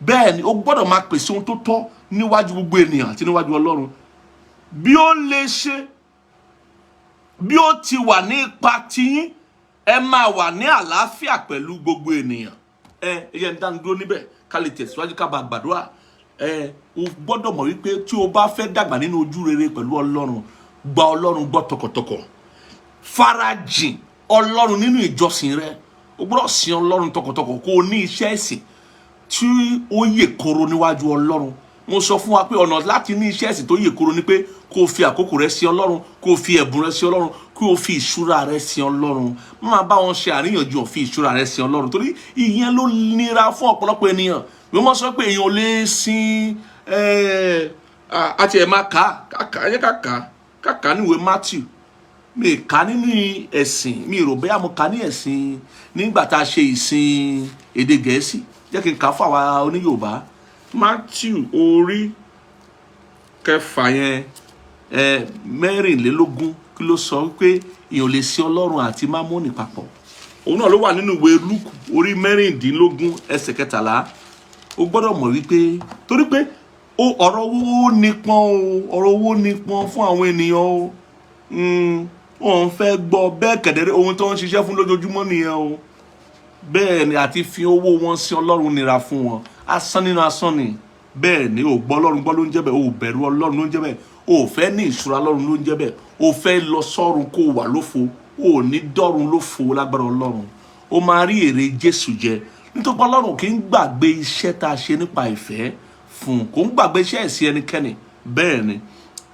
Bẹ́ẹ̀ ni, o gbọ́dọ̀ máa pèsè ohun tó tọ́ níwájú gbogbo ènìyàn àti níwájú Ọlọ́run. Bí ó lè ṣe, bí ó ti wà ní ipa tiyín, ẹ máa wà ní àlàáfíà pẹ̀lú gbogbo ènìyàn. Ẹ yẹn ń dánu dúró níbẹ̀ ká lè tẹ̀síwájú, ká bá gbàdúrà. Ẹ o gbọ́dọ̀ mọ̀ wípé tí o bá fẹ́ dàgbà nínú ojú rere pẹ̀lú Ọlọ́run, gba Ọlọ́run gbọ́ tọkàntọkàn, farajìn Ọlọ́run nínú ìjọsìn rẹ. O gbọ́dọ̀ sin Ọlọ́run tọkàntọkàn, kó o ní iṣẹ́ ìsìn tí ó yè koro níwájú Ọlọ́run. Mo sọ fún wa pé ọ̀nà láti ní iṣẹ́ ìsìn tó yè koro ni pé kó o fi àkókò rẹ sí Ọlọ́run, kó o fi ẹ̀bùn rẹ sí Ọlọ́run, kó o fi ìṣúra rẹ sí Ọlọ́run. Má máa bá wọn ṣe àríyànjiyàn. Fi ìṣúra rẹ sí Ọlọ́run, torí ìyẹn ló nira fún ọ̀pọ̀lọpọ̀ ènìyàn. Mo máa sọ pé èèyàn ò lè sin àti ẹ̀ máa kà á kà á yẹ ká kà á níwèé Matthew. Mi kà nínú ẹ̀sìn, mi rò bóyá mo kà ní ẹ̀sìn nígbà tá a ṣe ìsìn èdè Gẹ̀ẹ́sì. Jẹ́ kí n kà á fún àwa oní Yorùbá. Matthew orí 6 yẹn, 24, kí ló sọ? Wípé èèyàn lè sin Ọlọ́run àti Mámónì papọ̀. Òun náà ló wà nínú ìwé Luke orí 16, ẹsẹ̀ 13. O gbọ́dọ̀ mọ̀ wípé torí pé ọ̀rọ̀ owó nípọn o, ọ̀rọ̀ owó nípọn fún àwọn ènìyàn o. Wọn fẹ́ gbọ́ bẹ́ẹ̀ kẹ̀dẹ̀rẹ́. Ohun tó ń ṣiṣẹ́ fún lójoojúmọ́ nìyẹn o. Bẹ́ẹ̀ ni, àti fi owó wọn sí Ọlọ́run nira fún wọn. Asán nínú asán ni. Bẹ́ẹ̀ ni, ò gbọ́ Ọlọ́run gbọ́ ló ń jẹ́ bẹ́ẹ̀, ò bẹ̀rù Ọlọ́run ló ń jẹ́ bẹ́ẹ̀, ò fẹ́ ní ìṣúra Ọlọ́run ló ń jẹ́ bẹ́ẹ̀. Ò fẹ́ lọ sọ́run kó wà lófo. Ò ní dọ́run lófo lágbára Ọlọ́run. Ó máa rí èrè Jésù jẹ, nítorí pé Ọlọ́run kì í gbàgbé iṣẹ́ tá a ṣe nípa ìfẹ́ fún un. Kò ń gbàgbé iṣẹ́ ẹ̀sìn ẹnikẹ́ni. Bẹ́ẹ̀ ni,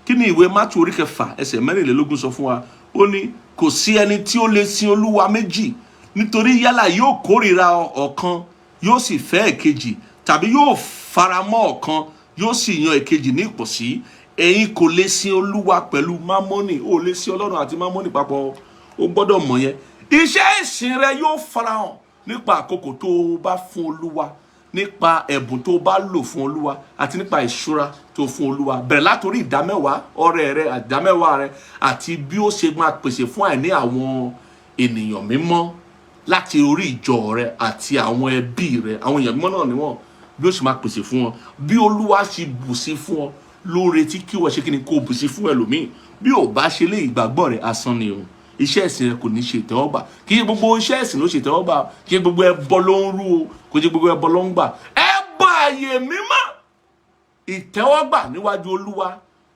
kí ni ìwé Mátù orí 6, ẹsẹ̀ 24 sọ fún wa? Ó ní kò sí ẹni tí ó lè sin olúwa méjì, nítorí yálà yóò kórìíra ọ̀kan, yóò sì fẹ́ èkejì, tàbí yóò faramọ́ ọ̀kan, yóò sì yan èkejì ní ìpọ̀sí. Ẹ̀yin kò lè sin Olúwa pẹ̀lú Mámọ́nì. Ó lè sin Ọlọ́run àti Mámọ́nì papọ̀. Ó gbọ́dọ̀ mọ̀ yẹn. Iṣẹ́ ìsìn rẹ yóò farahàn nípa àkókò tó o bá fún Olúwa, nípa ẹ̀bùn tó o bá lò fún Olúwa, àti nípa ìṣúra tó fún Olúwa. Bẹ̀rẹ̀ látòrí ìdámẹ́wàá, ọrẹ rẹ, ìdámẹ́wàá rẹ, àti bí ó ṣe máa pèsè fún àìní àwọn ènìyàn mímọ́ láti orí ìjọ rẹ àti àwọn ẹbí rẹ. Àwọn èèyàn mímọ́ náà níwọ̀n bí ó sì máa pèsè fún wọn. Bí Olúwa ṣe bù sí fún ọ ló ń retí kí wọ́n ṣe kí ni kó bù sí fún ẹlòmíì. Bí ò bá ṣe lé, ìgbàgbọ́ rẹ asán ni o. Iṣẹ́ ìsìn rẹ kò ní ṣe ìtẹ́wọ́gbà. Kì í ṣe gbogbo iṣẹ́ ìsìn ló ṣe ìtẹ́wọ́gbà. Kì í ṣe gbogbo ẹbọ ló ń rú o. Kò ṣe gbogbo ẹbọ ló ń gbà. Ẹbọ àyè mímọ́ ìtẹ́wọ́gbà níwájú Olúwa,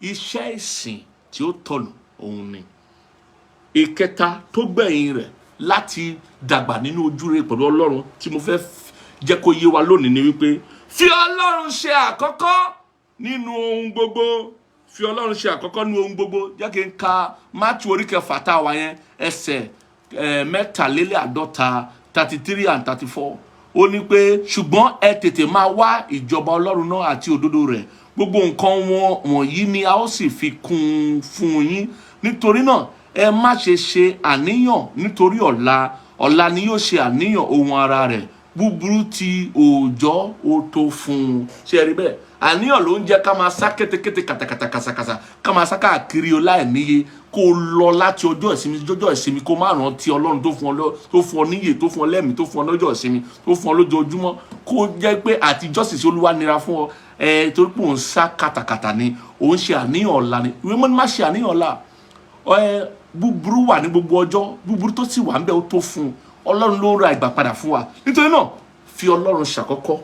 iṣẹ́ ìsìn tí ó tọ̀nà òun ni. Ìkẹta tó gbẹ̀yìn rẹ̀ láti dàgbà nínú ojú rere pẹ̀lú Ọlọ́run tí mo fẹ́ jẹ́ kó yé wa lónìí ni wípé fi Ọlọ́run ṣe àkọ́kọ́ nínú ohun gbogbo. Fi Ọlọ́run ṣe àkọ́kọ́ nínú ohun gbogbo. Jẹ́ kí n ka Mátíù orí 6 tá a wà yẹn, ẹsẹ̀ 53, 33 and 34. Ó ní pé, ṣùgbọ́n ẹ tètè máa wá ìjọba Ọlọ́run náà àti òdodo rẹ̀, gbogbo nǹkan wọn wọ̀nyí ni a ó sì fi kún un fún yín. Nítorí náà, ẹ má ṣe ṣe àníyàn nítorí ọ̀la. Ọ̀la ni yóò ṣe àníyàn ohun ara rẹ̀. Búburú ti òòjọ́ ó tó fún un. Ṣe rí bẹ́ẹ̀? Àníyàn ló ń jẹ́ ká máa sá kétékété, kàtàkàtà, kàsàkàsà, ká máa sá káàkiri o láìníye. Kó o lọ láti ọjọ́ ìsinmi jọjọ́ ìsinmi, kó má rántí Ọlọ́run tó fún ọ tó fún ọ níyè, tó fún ọ lẹ́mìí, tó fún ọ lọ́jọ́ ìsinmi, tó fún ọ lójoojúmọ́. Kó jẹ́ pé àti jọ́sìn sí Olúwa nira fún ọ ẹ, torí pé òun sá kàtàkàtà ni, òun ṣe àníyàn ọ̀la ni. Ìwé mọ́ni má ṣe àníyàn ọ̀la. Ẹ búburú wà ní gbogbo ọjọ́, búburú tó sì wà ń bẹ ó tó fún un. Ọlọ́run ló ń ra ìgbà padà fún wa. Nítorí náà, fi Ọlọ́run ṣàkọ́kọ́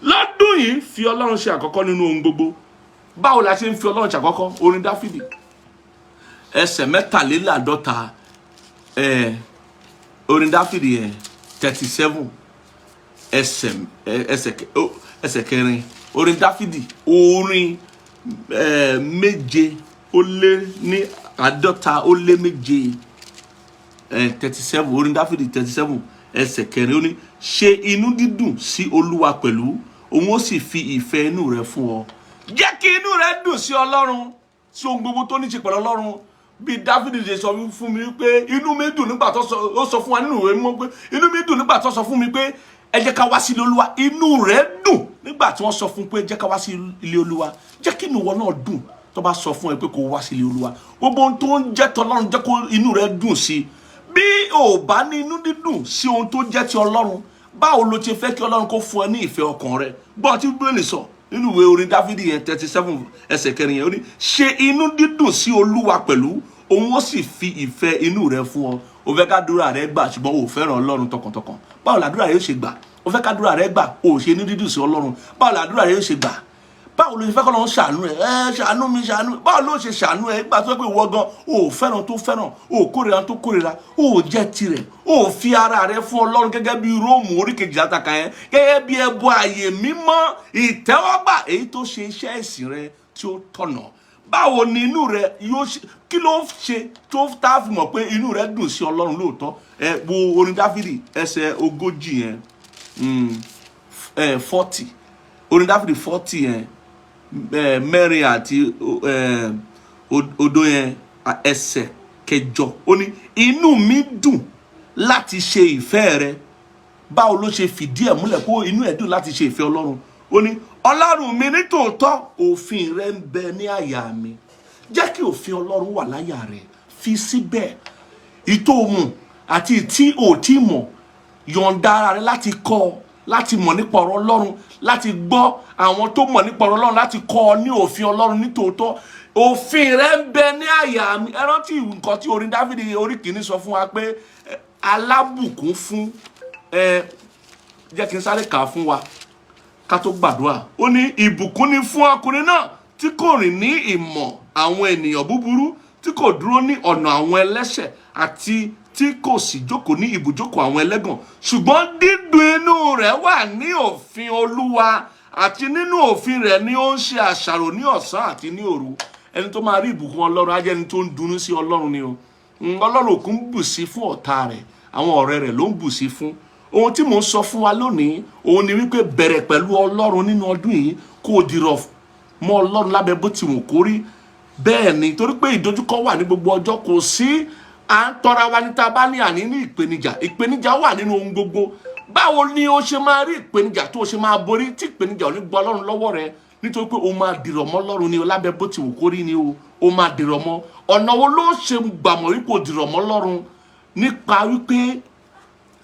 lọ́dún yìí. Fi Ọlọ́run ṣe àkọ́kọ́ nínú ohun gbogbo. Báwo la ṣe ń fi Ọlọ́run ṣàkọ́kọ́? Orin Dáfídì, ẹsẹ̀ 53. Ẹ Orin Dáfídì yẹn, 37, ẹsẹ̀ ẹsẹ̀ ẹsẹ̀ kẹrin. Orin Dáfídì, orin 747, 37, orin Dáfídì 37, ẹsẹ̀ kẹrin. Ó ní, "Ṣe inú dídùn sí Olúwa pẹ̀lú, òun ó sì fi ìfẹ́ inú rẹ fún ọ." Jẹ́ kí inú rẹ dùn sí Ọlọ́run, sí ohun gbogbo tó ní ṣe pẹ̀lú Ọlọ́run. Bí Dáfídì ṣe sọ fún mi pé inú mi dùn nígbà tó sọ, ó sọ fún wa nínú ìwé mímọ́ pé inú mi dùn nígbà tó sọ fún mi pé ẹ jẹ́ ká wá sí ilé Olúwa. Inú rẹ̀ dùn nígbà tí wọ́n sọ fún pé jẹ́ ká wá sí ilé Olúwa. Jẹ́ kí inú wọn náà dùn tó bá sọ fún ẹ pé kó wá sí ilé Olúwa. Gbogbo ohun tó ń jẹ́ tọlọ́run, jẹ́ kó inú rẹ̀ dùn sí. Bí o bá ní inú dídùn sí ohun tó jẹ́ ti Ọlọ́run, báwo ló ti fẹ́ kí Ọlọ́run kó fún ẹ ní ìfẹ́ ọkàn rẹ? Gbọ́n tí Bíbélì sọ nínú ìwé orin Dáfídì yẹn, 37, ẹsẹ̀ kẹrin yẹn, ó ní, "Ṣe inú dídùn sí Olúwa pẹ̀lú, òun ó sì fi ìfẹ́ inú rẹ fún ọ." O fẹ́ kádúrà rẹ gbà, ṣùgbọ́n o ò fẹ́ràn Ọlọ́run tọkàntọkàn, báwo làdúrà rẹ yóò ṣe gbà? O fẹ́ kádúrà rẹ gbà, o ò ṣe inú dídùn sí Ọlọ́run, báwo làdúrà rẹ yóò ṣe gbà? Báwo ló ṣe fẹ́ kọ́ lọ́n ṣàánú ẹ? Ẹ ṣàánú mi, ṣàánú mi. Báwo ló ṣe ṣàánú ẹ gbà tó pé ìwọ gan o ò fẹ́ràn tó fẹ́ràn, o ò kórìíra tó kórìíra, o ò jẹ́ tirẹ̀, o ò fi ara rẹ fún Ọlọ́run gẹ́gẹ́ bí Róòmù orí 12 ta kà yẹn, gẹ́gẹ́ bí ẹbọ àyè mímọ́ ìtẹ́wọ́gbà, èyí tó ṣe iṣẹ́ ìsìn rẹ tí ó tọ̀nà? Báwo ni inú rẹ yóò ṣe? Kí ló ṣe tó tá a fi mọ̀ pé inú rẹ dùn sí Ọlọ́run lóòótọ́? Ẹ wo orin Dáfídì, ẹsẹ̀ 40 yẹn, 40, orin Dáfídì 40 yẹn, mẹ́rin àti odo yẹn, ẹsẹ̀ kẹjọ. Ó ní, "Inú mi dùn láti ṣe ìfẹ́ rẹ." Báwo ló ṣe fìdí ẹ̀ múlẹ̀ kó inú ẹ̀ dùn láti ṣe ìfẹ́ Ọlọ́run? Ó ní, "Ọlọ́run mi, ní tòótọ́ òfin rẹ ń bẹ ní àyà mi." Jẹ́ kí òfin Ọlọ́run wà láyà rẹ. Fi síbẹ̀ ìtò mọ̀ àti tí ò tí mọ̀. Yọ̀ǹda ara rẹ láti kọ́ ọ, láti mọ̀ nípa ọ̀rọ̀ Ọlọ́run, láti gbọ́ àwọn tó mọ̀ nípa ọ̀rọ̀ Ọlọ́run, láti kọ́ ọ ní òfin Ọlọ́run. Ní tòótọ́ òfin rẹ ń bẹ ní àyà mi. Ẹ rántí nǹkan tí orin Dáfídì orí kìíní sọ fún wa pé alábùkún fún ẹ. Jẹ́ kí n sáré kà á fún wa ká tó gbàdúrà. Ó ní, "Ìbùkún ni fún ọkùnrin náà tí kò rìn ní ìmọ̀ àwọn ènìyàn búburú, tí kò dúró ní ọ̀nà àwọn ẹlẹ́ṣẹ̀, àti tí kò sì jókòó ní ibùjókòó àwọn ẹlẹ́gàn. Ṣùgbọ́n dídùn inú rẹ̀ wà ní òfin Olúwa, àti nínú òfin rẹ̀ ni ó ń ṣe àṣàrò ní ọ̀sán àti ní òru." Ẹni tó máa rí ìbùkún Ọlọ́run á jẹ́ ẹni tó ń dunnú sí Ọlọ́run ni o. Ọlọ́run ò kún bù sí fún ọ̀tá rẹ̀, àwọn ọ̀rẹ́ rẹ̀ ló ń bù sí fún. Ohun tí mò ń sọ fún wa lónìí òun ni wípé bẹ̀rẹ̀ pẹ̀lú Ọlọ́run nínú ọdún yìí, kó o dìrọ̀ mọ́ Ọlọ́run lábẹ́ bó ti wù kó rí. Bẹ́ẹ̀ ni, torí pé ìdojúkọ wà ní gbogbo ọjọ́. Kò sí à ń tọ́ra wa ní tá a bá ní àní ní ìpèníjà. Ìpèníjà wà nínú ohun gbogbo. Báwo ni o ṣe máa rí ìpèníjà tó o ṣe máa borí tí ìpèníjà ò ní gbọ́ Ọlọ́run lọ́wọ́ rẹ? Nítorí pé o máa dìrọ̀ mọ́ Ọlọ́run ni o. Lábẹ́ bó ti wù kó rí ni o máa dìrọ̀ mọ́. Ọ̀nà wo ló ṣe gbàmọ̀ wípé o dìrọ̀ mọ́ Ọlọ́run? Nípa wípé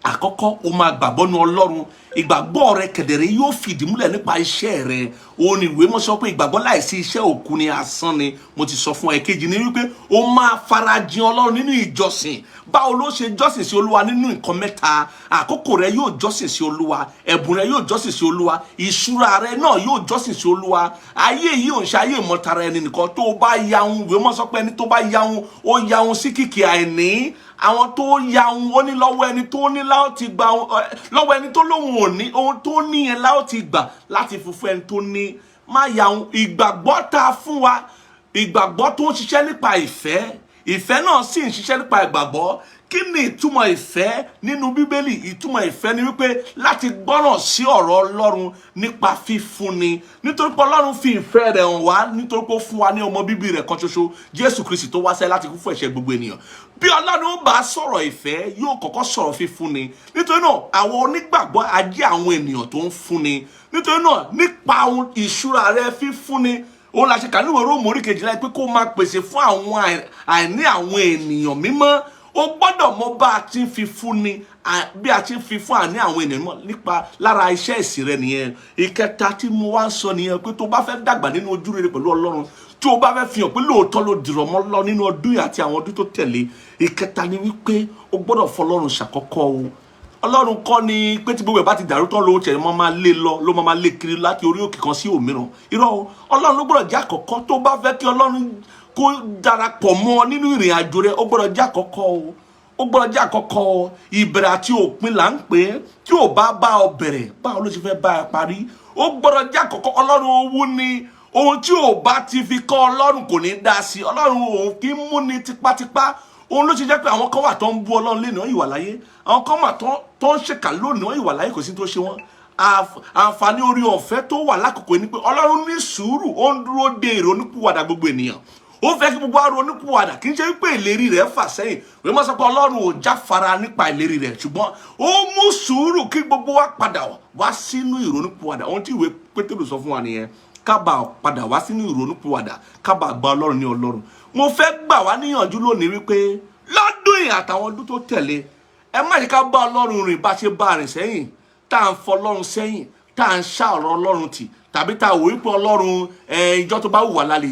àkọ́kọ́, o máa gbàgbọ́ nu Ọlọ́run. Ìgbàgbọ́ rẹ kẹ̀dẹ̀rẹ́ yóò fìdí múlẹ̀ nípa iṣẹ́ rẹ. Òun ni ìwé mọ́ sọ pé ìgbàgbọ́ láìsí iṣẹ́, òkú ni, asán ni. Mo ti sọ fún ẹ. Kejì ni wípé o máa farajìn Ọlọ́run nínú ìjọsìn. Báwo ló ṣe jọ́sìn sí Olúwa? Nínú nǹkan mẹ́ta: àkókò rẹ yóò jọ́sìn sí Olúwa, ẹ̀bùn rẹ yóò jọ́sìn sí Olúwa, ìṣúra rẹ náà yóò jọ́sìn sí Olúwa. Ayé yìí ò ń ṣe ayé ìmọ̀tara ẹni nìkan. Tó o bá yahun, ìwé mọ́ sọ pé ẹni tó bá yahun, ó yahun sí kìkì àìní. Àwọn tó yahun, ó ní lọ́wọ́ ẹni tó ní láó ti gba, lọ́wọ́ ẹni tó lóhun ò ní, ohun tó ní yẹn láó ti gbà láti fún fún ẹni tó ní. Má yahun. Ìgbàgbọ́ tá a fún wa, ìgbàgbọ́ tó ń ṣiṣẹ́ nípa ìfẹ́, ìfẹ́ náà sì ń ṣiṣẹ́ nípa ìgbàgbọ́. Kí ni ìtumọ̀ ìfẹ́ nínú Bíbélì? Ìtumọ̀ ìfẹ́ ni wípé láti gbọ́ràn sí ọ̀rọ̀ Ọlọ́run nípa fífúnni, nítorí pé Ọlọ́run fi ìfẹ́ rẹ̀ hàn wá nítorí pé ó fún wa ní ọmọ bíbí rẹ̀ kan ṣoṣo, Jésù Kristi, tó wá sẹ́ láti kú fún ẹ̀ṣẹ̀ gbogbo ènìyàn. Bí Ọlọ́run bá sọ̀rọ̀ ìfẹ́, yóò kọ́kọ́ sọ̀rọ̀ fífúnni. Nítorí náà, àwọn onígbàgbọ́ á jẹ́ àwọn ènìyàn tó ń fúnni. Nítorí náà, nípa ohun ìṣúra rẹ, fífúnni, òun la ṣe kà nínú Róòmù orí 12 pé kó máa pèsè fún àwọn àìní àwọn ènìyàn mímọ́. O gbọ́dọ̀ mọ bá a ti ń fi fúnni, bí a ti ń fi fún àní àwọn ènìyàn mímọ́ nípa lára iṣẹ́ ìsìn rẹ nìyẹn. Ìkẹta tí mo wá ń sọ nìyẹn pé tó bá fẹ́ dàgbà nínú ojú rere pẹ̀lú Ọlọ́run, tí o bá fẹ́ fi hàn pé lóòótọ́ ló dìrọ̀ mọ́ lọ nínú ọdún yìí àti àwọn ọdún tó tẹ̀lé, ìkẹta ni wípé o gbọ́dọ̀ fọlọ́run ṣàkọ́kọ́ o. Ọlọ́run kọ́ ni pé tí gbogbo ẹ̀ bá ti dàrú tán ló tẹ̀ mọ́ máa lé lọ, ló máa lé kiri láti orí òkè kan sí òmíràn. Irọ́ o. Ọlọ́run ló gbọ́dọ̀ jẹ́ àkọ́kọ́. Tó bá fẹ́ kí Ọlọ́run kó darapọ̀ mọ́ ọ nínú ìrìn àjò rẹ, ó gbọ́dọ̀ jẹ́ àkọ́kọ́ o. Ó gbọ́dọ̀ jẹ́ àkọ́kọ́. Ìbẹ̀rẹ̀ àti òpin là ń pè é. Tí ò bá bá ọ bẹ̀rẹ̀, báwo ló ṣe fẹ́ bá ẹ parí? Ó gbọ́dọ̀ jẹ́ àkọ́kọ́. Ọlọ́run owú ni. Ohun tí ò bá ti fi kọ́ Ọlọ́run, kò ní dá sí. Ọlọ́run òun kì í mú ni tipátipá. Òun ló ṣe jẹ́ pé àwọn kan wà tó ń bú Ọlọ́run lónìí, wọ́n ìwà láyé. Àwọn kan wà tó ń ṣèkà lónìí, wọ́n ìwà láyé, kò sí tó ṣe wọ́n. Àǹfààní orí ọ̀fẹ́ tó wà lákòókò ni pé Ọlọ́run ní sùúrù, ó ń dúró de ìrònúpìwàdà gbogbo ènìyàn. Ó fẹ́ kí gbogbo wa ronúpìwàdà. Kì í ṣe wípé ìlérí rẹ̀ fà sẹ́yìn. Wọ́n máa sọ pé Ọlọ́run ò jáfara nípa ìlérí rẹ̀, ṣùgbọ́n ó mú sùúrù kí gbogbo wa padà wá sínú ìrònúpìwàdà. Ohun tí ìwé Pétérù sọ fún wa nìyẹn, ká bá padà wá sínú ìrònúpìwàdà, ká bá gba Ọlọ́run ní Ọlọ́run. Mo fẹ́ gbà wá níyànjú lónìí wípé lọ́dún yìí àtàwọn ọdún tó tẹ̀lé, ẹ má jẹ́ ká bá Ọlọ́run rìn bá ṣe bá rìn sẹ́yìn, tá à ń fọ Ọlọ́run sẹ́yìn, tá à ń ṣá ọ̀rọ̀ Ọlọ́run tì, tàbí tá a wò wípé Ọlọ́run ẹ, ìjọ tó bá wù wá la lè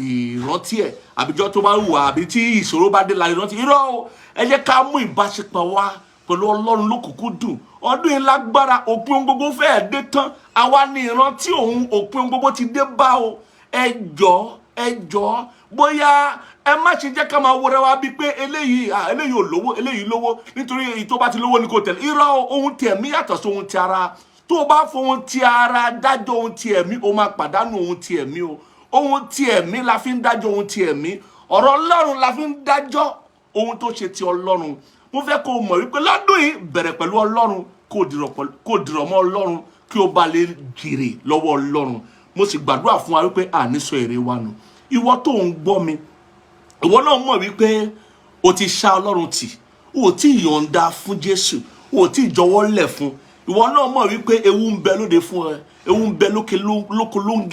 rántí ẹ̀, àbí ìjọ tó bá wù wá, àbí tí ìṣòro bá dé la lè rántí. Irọ́ o. Ẹ jẹ́ ká mú ìbáṣepọ̀ wa pẹ̀lú Ọlọ́run lókùnkúndùn. Ọdún yìí lágbára, òpin ohun gbogbo fẹ́ẹ̀ dé tán. Àwa ní ìrántí òun, òpin ohun gbogbo ti dé bá o. Ẹ jọ̀ọ́, ẹ jọ̀ọ́, bóyá ẹ má ṣe jẹ́ ká máa wọra wa bíi pé eléyìí, ah, eléyìí ò lówó, eléyìí lówó, nítorí èyí tó bá ti lówó ni kò tẹ̀lé. Irọ́ o. Ohun ti ẹ̀mí yàtọ̀ sí ohun ti ara. Tó o bá fohun ti ara dájọ́ ohun ti ẹ̀mí, o máa pàdánù ohun ti ẹ̀mí o. Ohun ti ẹ̀mí la fi ń dájọ́ ohun ti ẹ̀mí. Ọ̀rọ̀ Ọlọ́run la fi ń dájọ́ ohun tó ṣe ti Ọlọ́run. Mo fẹ́ kó o mọ̀ wípé lọ́dún yìí, bẹ̀rẹ̀ pẹ̀lú Ọlọ́run, kó o dìrọ̀ mọ́ Ọlọ́run, kí o bá lè jèrè lọ́wọ́ Ọlọ́run. Mo sì gbàdúrà fún wa wípé àní sọ èrè wa nù. Ìwọ tó ń gbọ́ mi, ìwọ náà mọ̀ wípé o ti ṣá Ọlọ́run tì, o ò tí ì yọ̀ǹda fún Jésù, o ò tí ì jọ̀wọ́ lẹ̀ fún. Ìwọ náà mọ̀ wípé ewu ń bẹ lóde fún ẹ, ewu ń bẹ lókè lóko, ló ń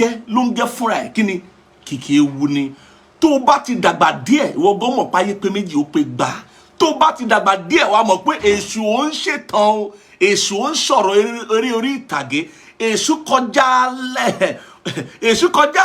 gẹ́ fúnra ẹ̀. Kí ni kìkì ewu ni? Tó o bá ti dàgbà díẹ̀, ìwọ gan mọ̀ páyé pé méjì, ó pé gbà. Tó o bá ti dàgbà díẹ̀, wàá mọ̀ pé èṣù ò ń ṣètàn o, èṣù ò ń sọ̀rọ̀ eré orí ìtàgé. Èṣù kọjá lẹ̀, èṣù kọjá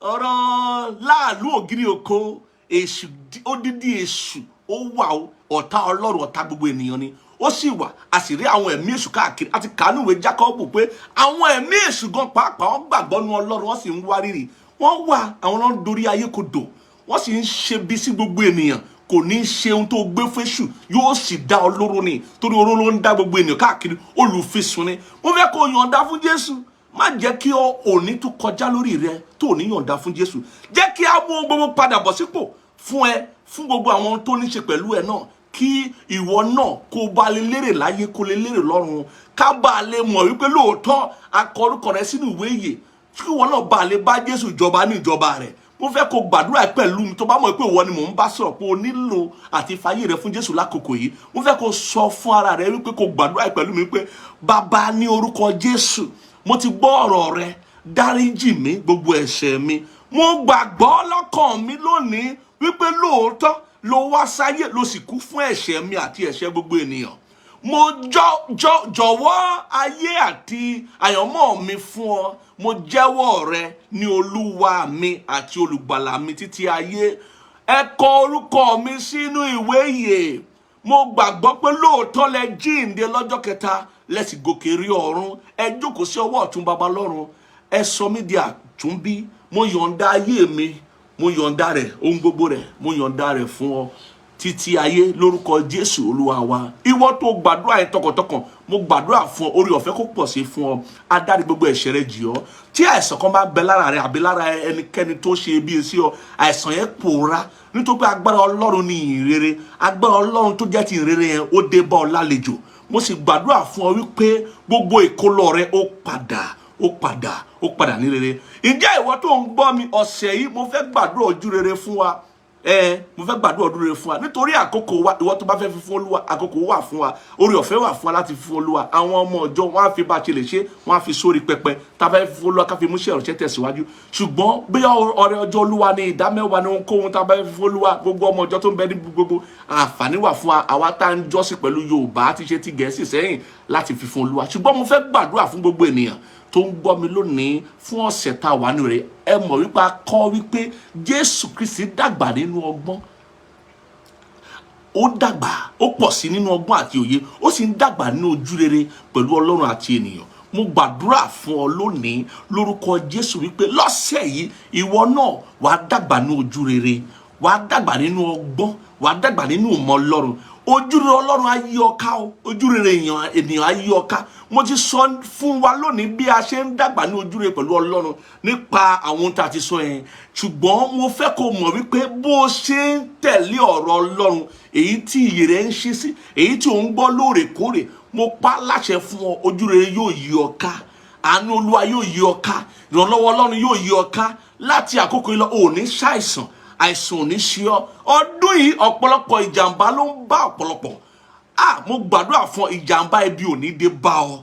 ọ̀rọ̀ láàlú ògiri oko. Èṣù, odidi èṣù ó wà o. Ọ̀tá Ọlọ́run, ọ̀tá gbogbo ènìyàn ni ó sì wà. A sì rí àwọn ẹ̀mí èṣù káàkiri. Àti kàánú ìwé Jákọ́bù pé àwọn ẹ̀mí èṣù gan pàápàá, wọ́n gbàgbọ́ nu Ọlọ́run, wọ́n sì ń wárìrì. Wọ́n wà, àwọn náà ń dorí ayé kodò, wọ́n sì ń ṣe bí sí gbogbo ènìyàn. Kò ní í ṣe ohun tó gbé fésù, yóò sì dá ọ lóró ni, torí oró ló ń dá gbogbo ènìyàn káàkiri. Olùfisùn ni. Mo fẹ́ kó o yọ̀ǹda fún Jésù. Má jẹ́ kí ọ òní tún kọjá lórí rẹ tó ò ní yọ̀ǹda fún Jésù. Jẹ́ kí á mú ohun gbogbo padà bọ̀ sípò fún ẹ, fún gbogbo àwọn tó ní ṣe pẹ̀lú ẹ náà, kí ìwọ náà kó bá lè lérè láyé, kó lè lérè lọ́run, ká bá lè mọ̀ wípé lóòótọ́ a kọ orúkọ rẹ sínú ìwé ìyè, kí ìwọ náà bá lè bá Jésù jọba ní ìjọba rẹ̀. Mo fẹ́ kó gbàdúrà pẹ̀lú mi. Tó bá mọ̀ pé ìwọ ni mò ń bá sọ̀rọ̀, pé o nílò àti fàyè rẹ fún Jésù lákòókò yìí, mo fẹ́ kó sọ fún ara rẹ wípé kó gbàdúrà pẹ̀lú mi pé, "Bàbá, ní orúkọ Jésù, mo ti gbọ́ ọ̀rọ̀ rẹ. Dáríjì mí gbogbo ẹ̀ṣẹ̀ mi. Mo gbàgbọ́ lọ́kàn mi lónìí wípé lóòótọ́ ló wá sáyé, ló sì kú fún ẹ̀ṣẹ̀ mi àti ẹ̀ṣẹ̀ gbogbo ènìyàn. Mo jọ jọ jọ̀wọ́ ayé àti àyànmọ́ mi fún ọ. Mo jẹ́wọ́ rẹ ní Olúwa mi àti Olùgbàlà mi títí ayé. Ẹ kọ orúkọ mi sínú ìwé ìyè. Mo gbàgbọ́ pé lóòótọ́ lẹ jíǹde lọ́jọ́ kẹta, lẹ sì gòkè rí ọ̀run, ẹ jókòó sí ọwọ́ ọ̀tún Baba lọ́run. Ẹ sọ mí di àtúnbí. Mo yọ̀ǹda ayé mi, mo yọ̀ǹda rẹ̀, ohun gbogbo rẹ̀, mo yọ̀ǹda rẹ̀ fún ọ títí ayé, lórúkọ Jésù Olúwa wa." Ìwọ tó gbàdúrà yẹn tọkàntọkàn, mo gbàdúrà fún ọ, orí ọ̀fẹ́ kó pọ̀ sí fún ọ, adárí gbogbo ẹ̀ṣẹ̀ rẹ jì ọ́. Tí àìsàn kan bá bẹ lára rẹ àbí lára ẹnikẹ́ni tó ṣe bí sí ọ, àìsàn yẹn pòórá, nítorí pé agbára Ọlọ́run ní ìrere. Agbára Ọlọ́run tó jẹ́ ti ìrere yẹn, ó dé bá ọ lálejò. Mo sì gbàdúrà fún ọ wípé gbogbo ìkólọ rẹ, ó padà, ó padà, ó padà ní rere. Ǹjẹ́ ìwọ tó ń gbọ́ mi, ọ̀sẹ̀ yìí mo fẹ́ gbàdúrà ojú rere fún wa. Ẹ mo fẹ́ gbàdúrà ọdún rere fún wa nítorí àkókò wa. Ìwọ tó bá fẹ́ fi fún Olúwa, àkókò wà fún wa, orí ọ̀fẹ́ wà fún wa láti fi fún Olúwa. Àwọn ọmọ ọjọ́ wọn á fi bá a ṣe lè ṣe, wọn á fi sórí pẹpẹ tá a fẹ́ fi fún Olúwa, ká fi mú iṣẹ́ ìránṣẹ́ tẹ̀síwájú. Ṣùgbọ́n bóyá ọrẹ ọjọ́ Olúwa ní, ìdá mẹ́wàá ní, ohunkóhun tá a bá fẹ́ fi fún Olúwa, gbogbo ọmọ ọjọ́ tó ń bẹ ní gbogbo, àǹfààní wà fún wa, àwa tá ń jọ́sìn pẹ̀lú Yorùbá ti ṣe ti Gẹ̀ẹ́sì sẹ́yìn, láti fi fún Olúwa. Ṣùgbọ́n mo fẹ́ gbàdúrà fún gbogbo ènìyàn tó ń gbọ́ mi lónìí fún ọ̀sẹ̀ tá a wà nínú rẹ̀. Ẹ mọ̀ wípé a kọ́ wípé Jésù Kristi dàgbà nínú ọgbọ́n, ó dàgbà, ó pọ̀ sí nínú ọgbọ́n àti òye, ó sì ń dàgbà nínú ojú rere pẹ̀lú Ọlọ́run àti ènìyàn. Mo gbàdúrà fún ọ lónìí lórúkọ Jésù wípé lọ́sẹ̀ yìí, ìwọ náà wàá dàgbà ní ojú rere, wàá dàgbà nínú ọgbọ́n, wàá dàgbà nínú òye pẹ̀lú Ọlọ́run àti ènìyàn. Wàá dàgbà nínú ọgbọ́n, wàá dàgbà nínú ìmọ̀ Ọlọ́run. Ojúrere Ọlọ́run á yí ọ ká o, ojúrere ènìyàn á yí ọ ká. Mo ti sọ fún wa lónìí bí a ṣe ń dàgbà ní ojúrere pẹ̀lú Ọlọ́run nípa àwọn ohun tá a ti sọ yẹn, ṣùgbọ́n mo fẹ́ kó mọ̀ wípé bó o ṣe ń tẹ̀lé ọ̀rọ̀ Ọlọ́run, èyí tí iyè rẹ̀ ń ṣí sí, èyí tí ò ń gbọ́ lóòrèkóòrè, mo pa láṣẹ fún ọ, ojúrere yóò yí ọ ká, àánú Olúwa yóò yí ọ ká, ìrànlọ́wọ́ Ọlọ́run yóò yí ọ ká. Láti àkókò yìí lọ, ò ní ṣàìsàn, àìsàn ò ní ṣe ọ. Ọdún yìí, ọ̀pọ̀lọpọ̀ ìjàmbá ló ń bá ọ̀pọ̀lọpọ̀. Ah, mo gbàdúrà fún ọ, ìjàmbá ibi ò ní dé bá ọ.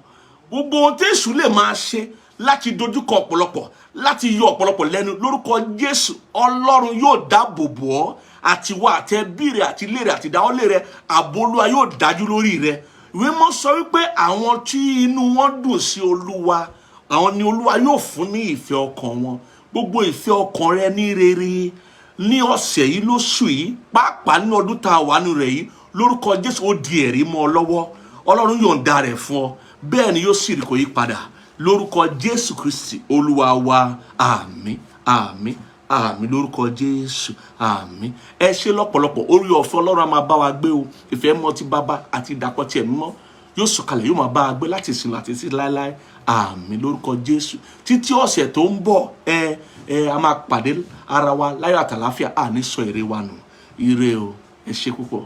Gbogbo ohun tí èṣù lè máa ṣe láti dojúkọ ọ̀pọ̀lọpọ̀, láti yọ ọ̀pọ̀lọpọ̀ lẹ́nu, lórúkọ Jésù, Ọlọ́run yóò dáàbò bò ọ́ àti wá àti ẹbí rẹ àti ilé rẹ àti ìdáwọ́lé rẹ. Ààbò Olúwa yóò dájú lórí rẹ. Ìwé mọ́ sọ wípé àwọn tí inú wọn dùn sí Olúwa, àwọn ni Olúwa yóò fún ní ìfẹ́ ọkàn wọn. Gbogbo ìfẹ́ ọkàn rẹ ní rere ní ọ̀sẹ̀ yìí, lóṣù yìí, pàápàá ní ọdún tá a wà nù rẹ̀ yìí, lórúkọ Jésù, ó di ẹ̀rí mọ́ ọ lọ́wọ́. Ọlọ́run yọ̀ǹda rẹ̀ fún ọ, bẹ́ẹ̀ ni yóò sì rí, kò yí padà, lórúkọ Jésù Kristi Olúwa wa. Àmín, àmín, àmín, lórúkọ Jésù, àmín. Ẹ ṣe lọ́pọ̀lọpọ̀. Orí ọ̀fẹ́ Ọlọ́run á máa bá wa gbé o. Ìfẹ́ mọ́ ti Bàbá àti ìdàpọ̀ ti Ẹ̀mí mọ́ yóò sọ̀kalẹ̀, yóò máa bá a gbé láti ìsìn àti sí láéláé. Àmín, lórúkọ Jésù. Títí ọ̀sẹ̀ tó ń bọ̀, ẹ ẹ a máa pàdé ara wa láyọ̀ àtàláfíà. Àní sọ èrè wa nù. Ire o, ẹ ṣé púpọ̀.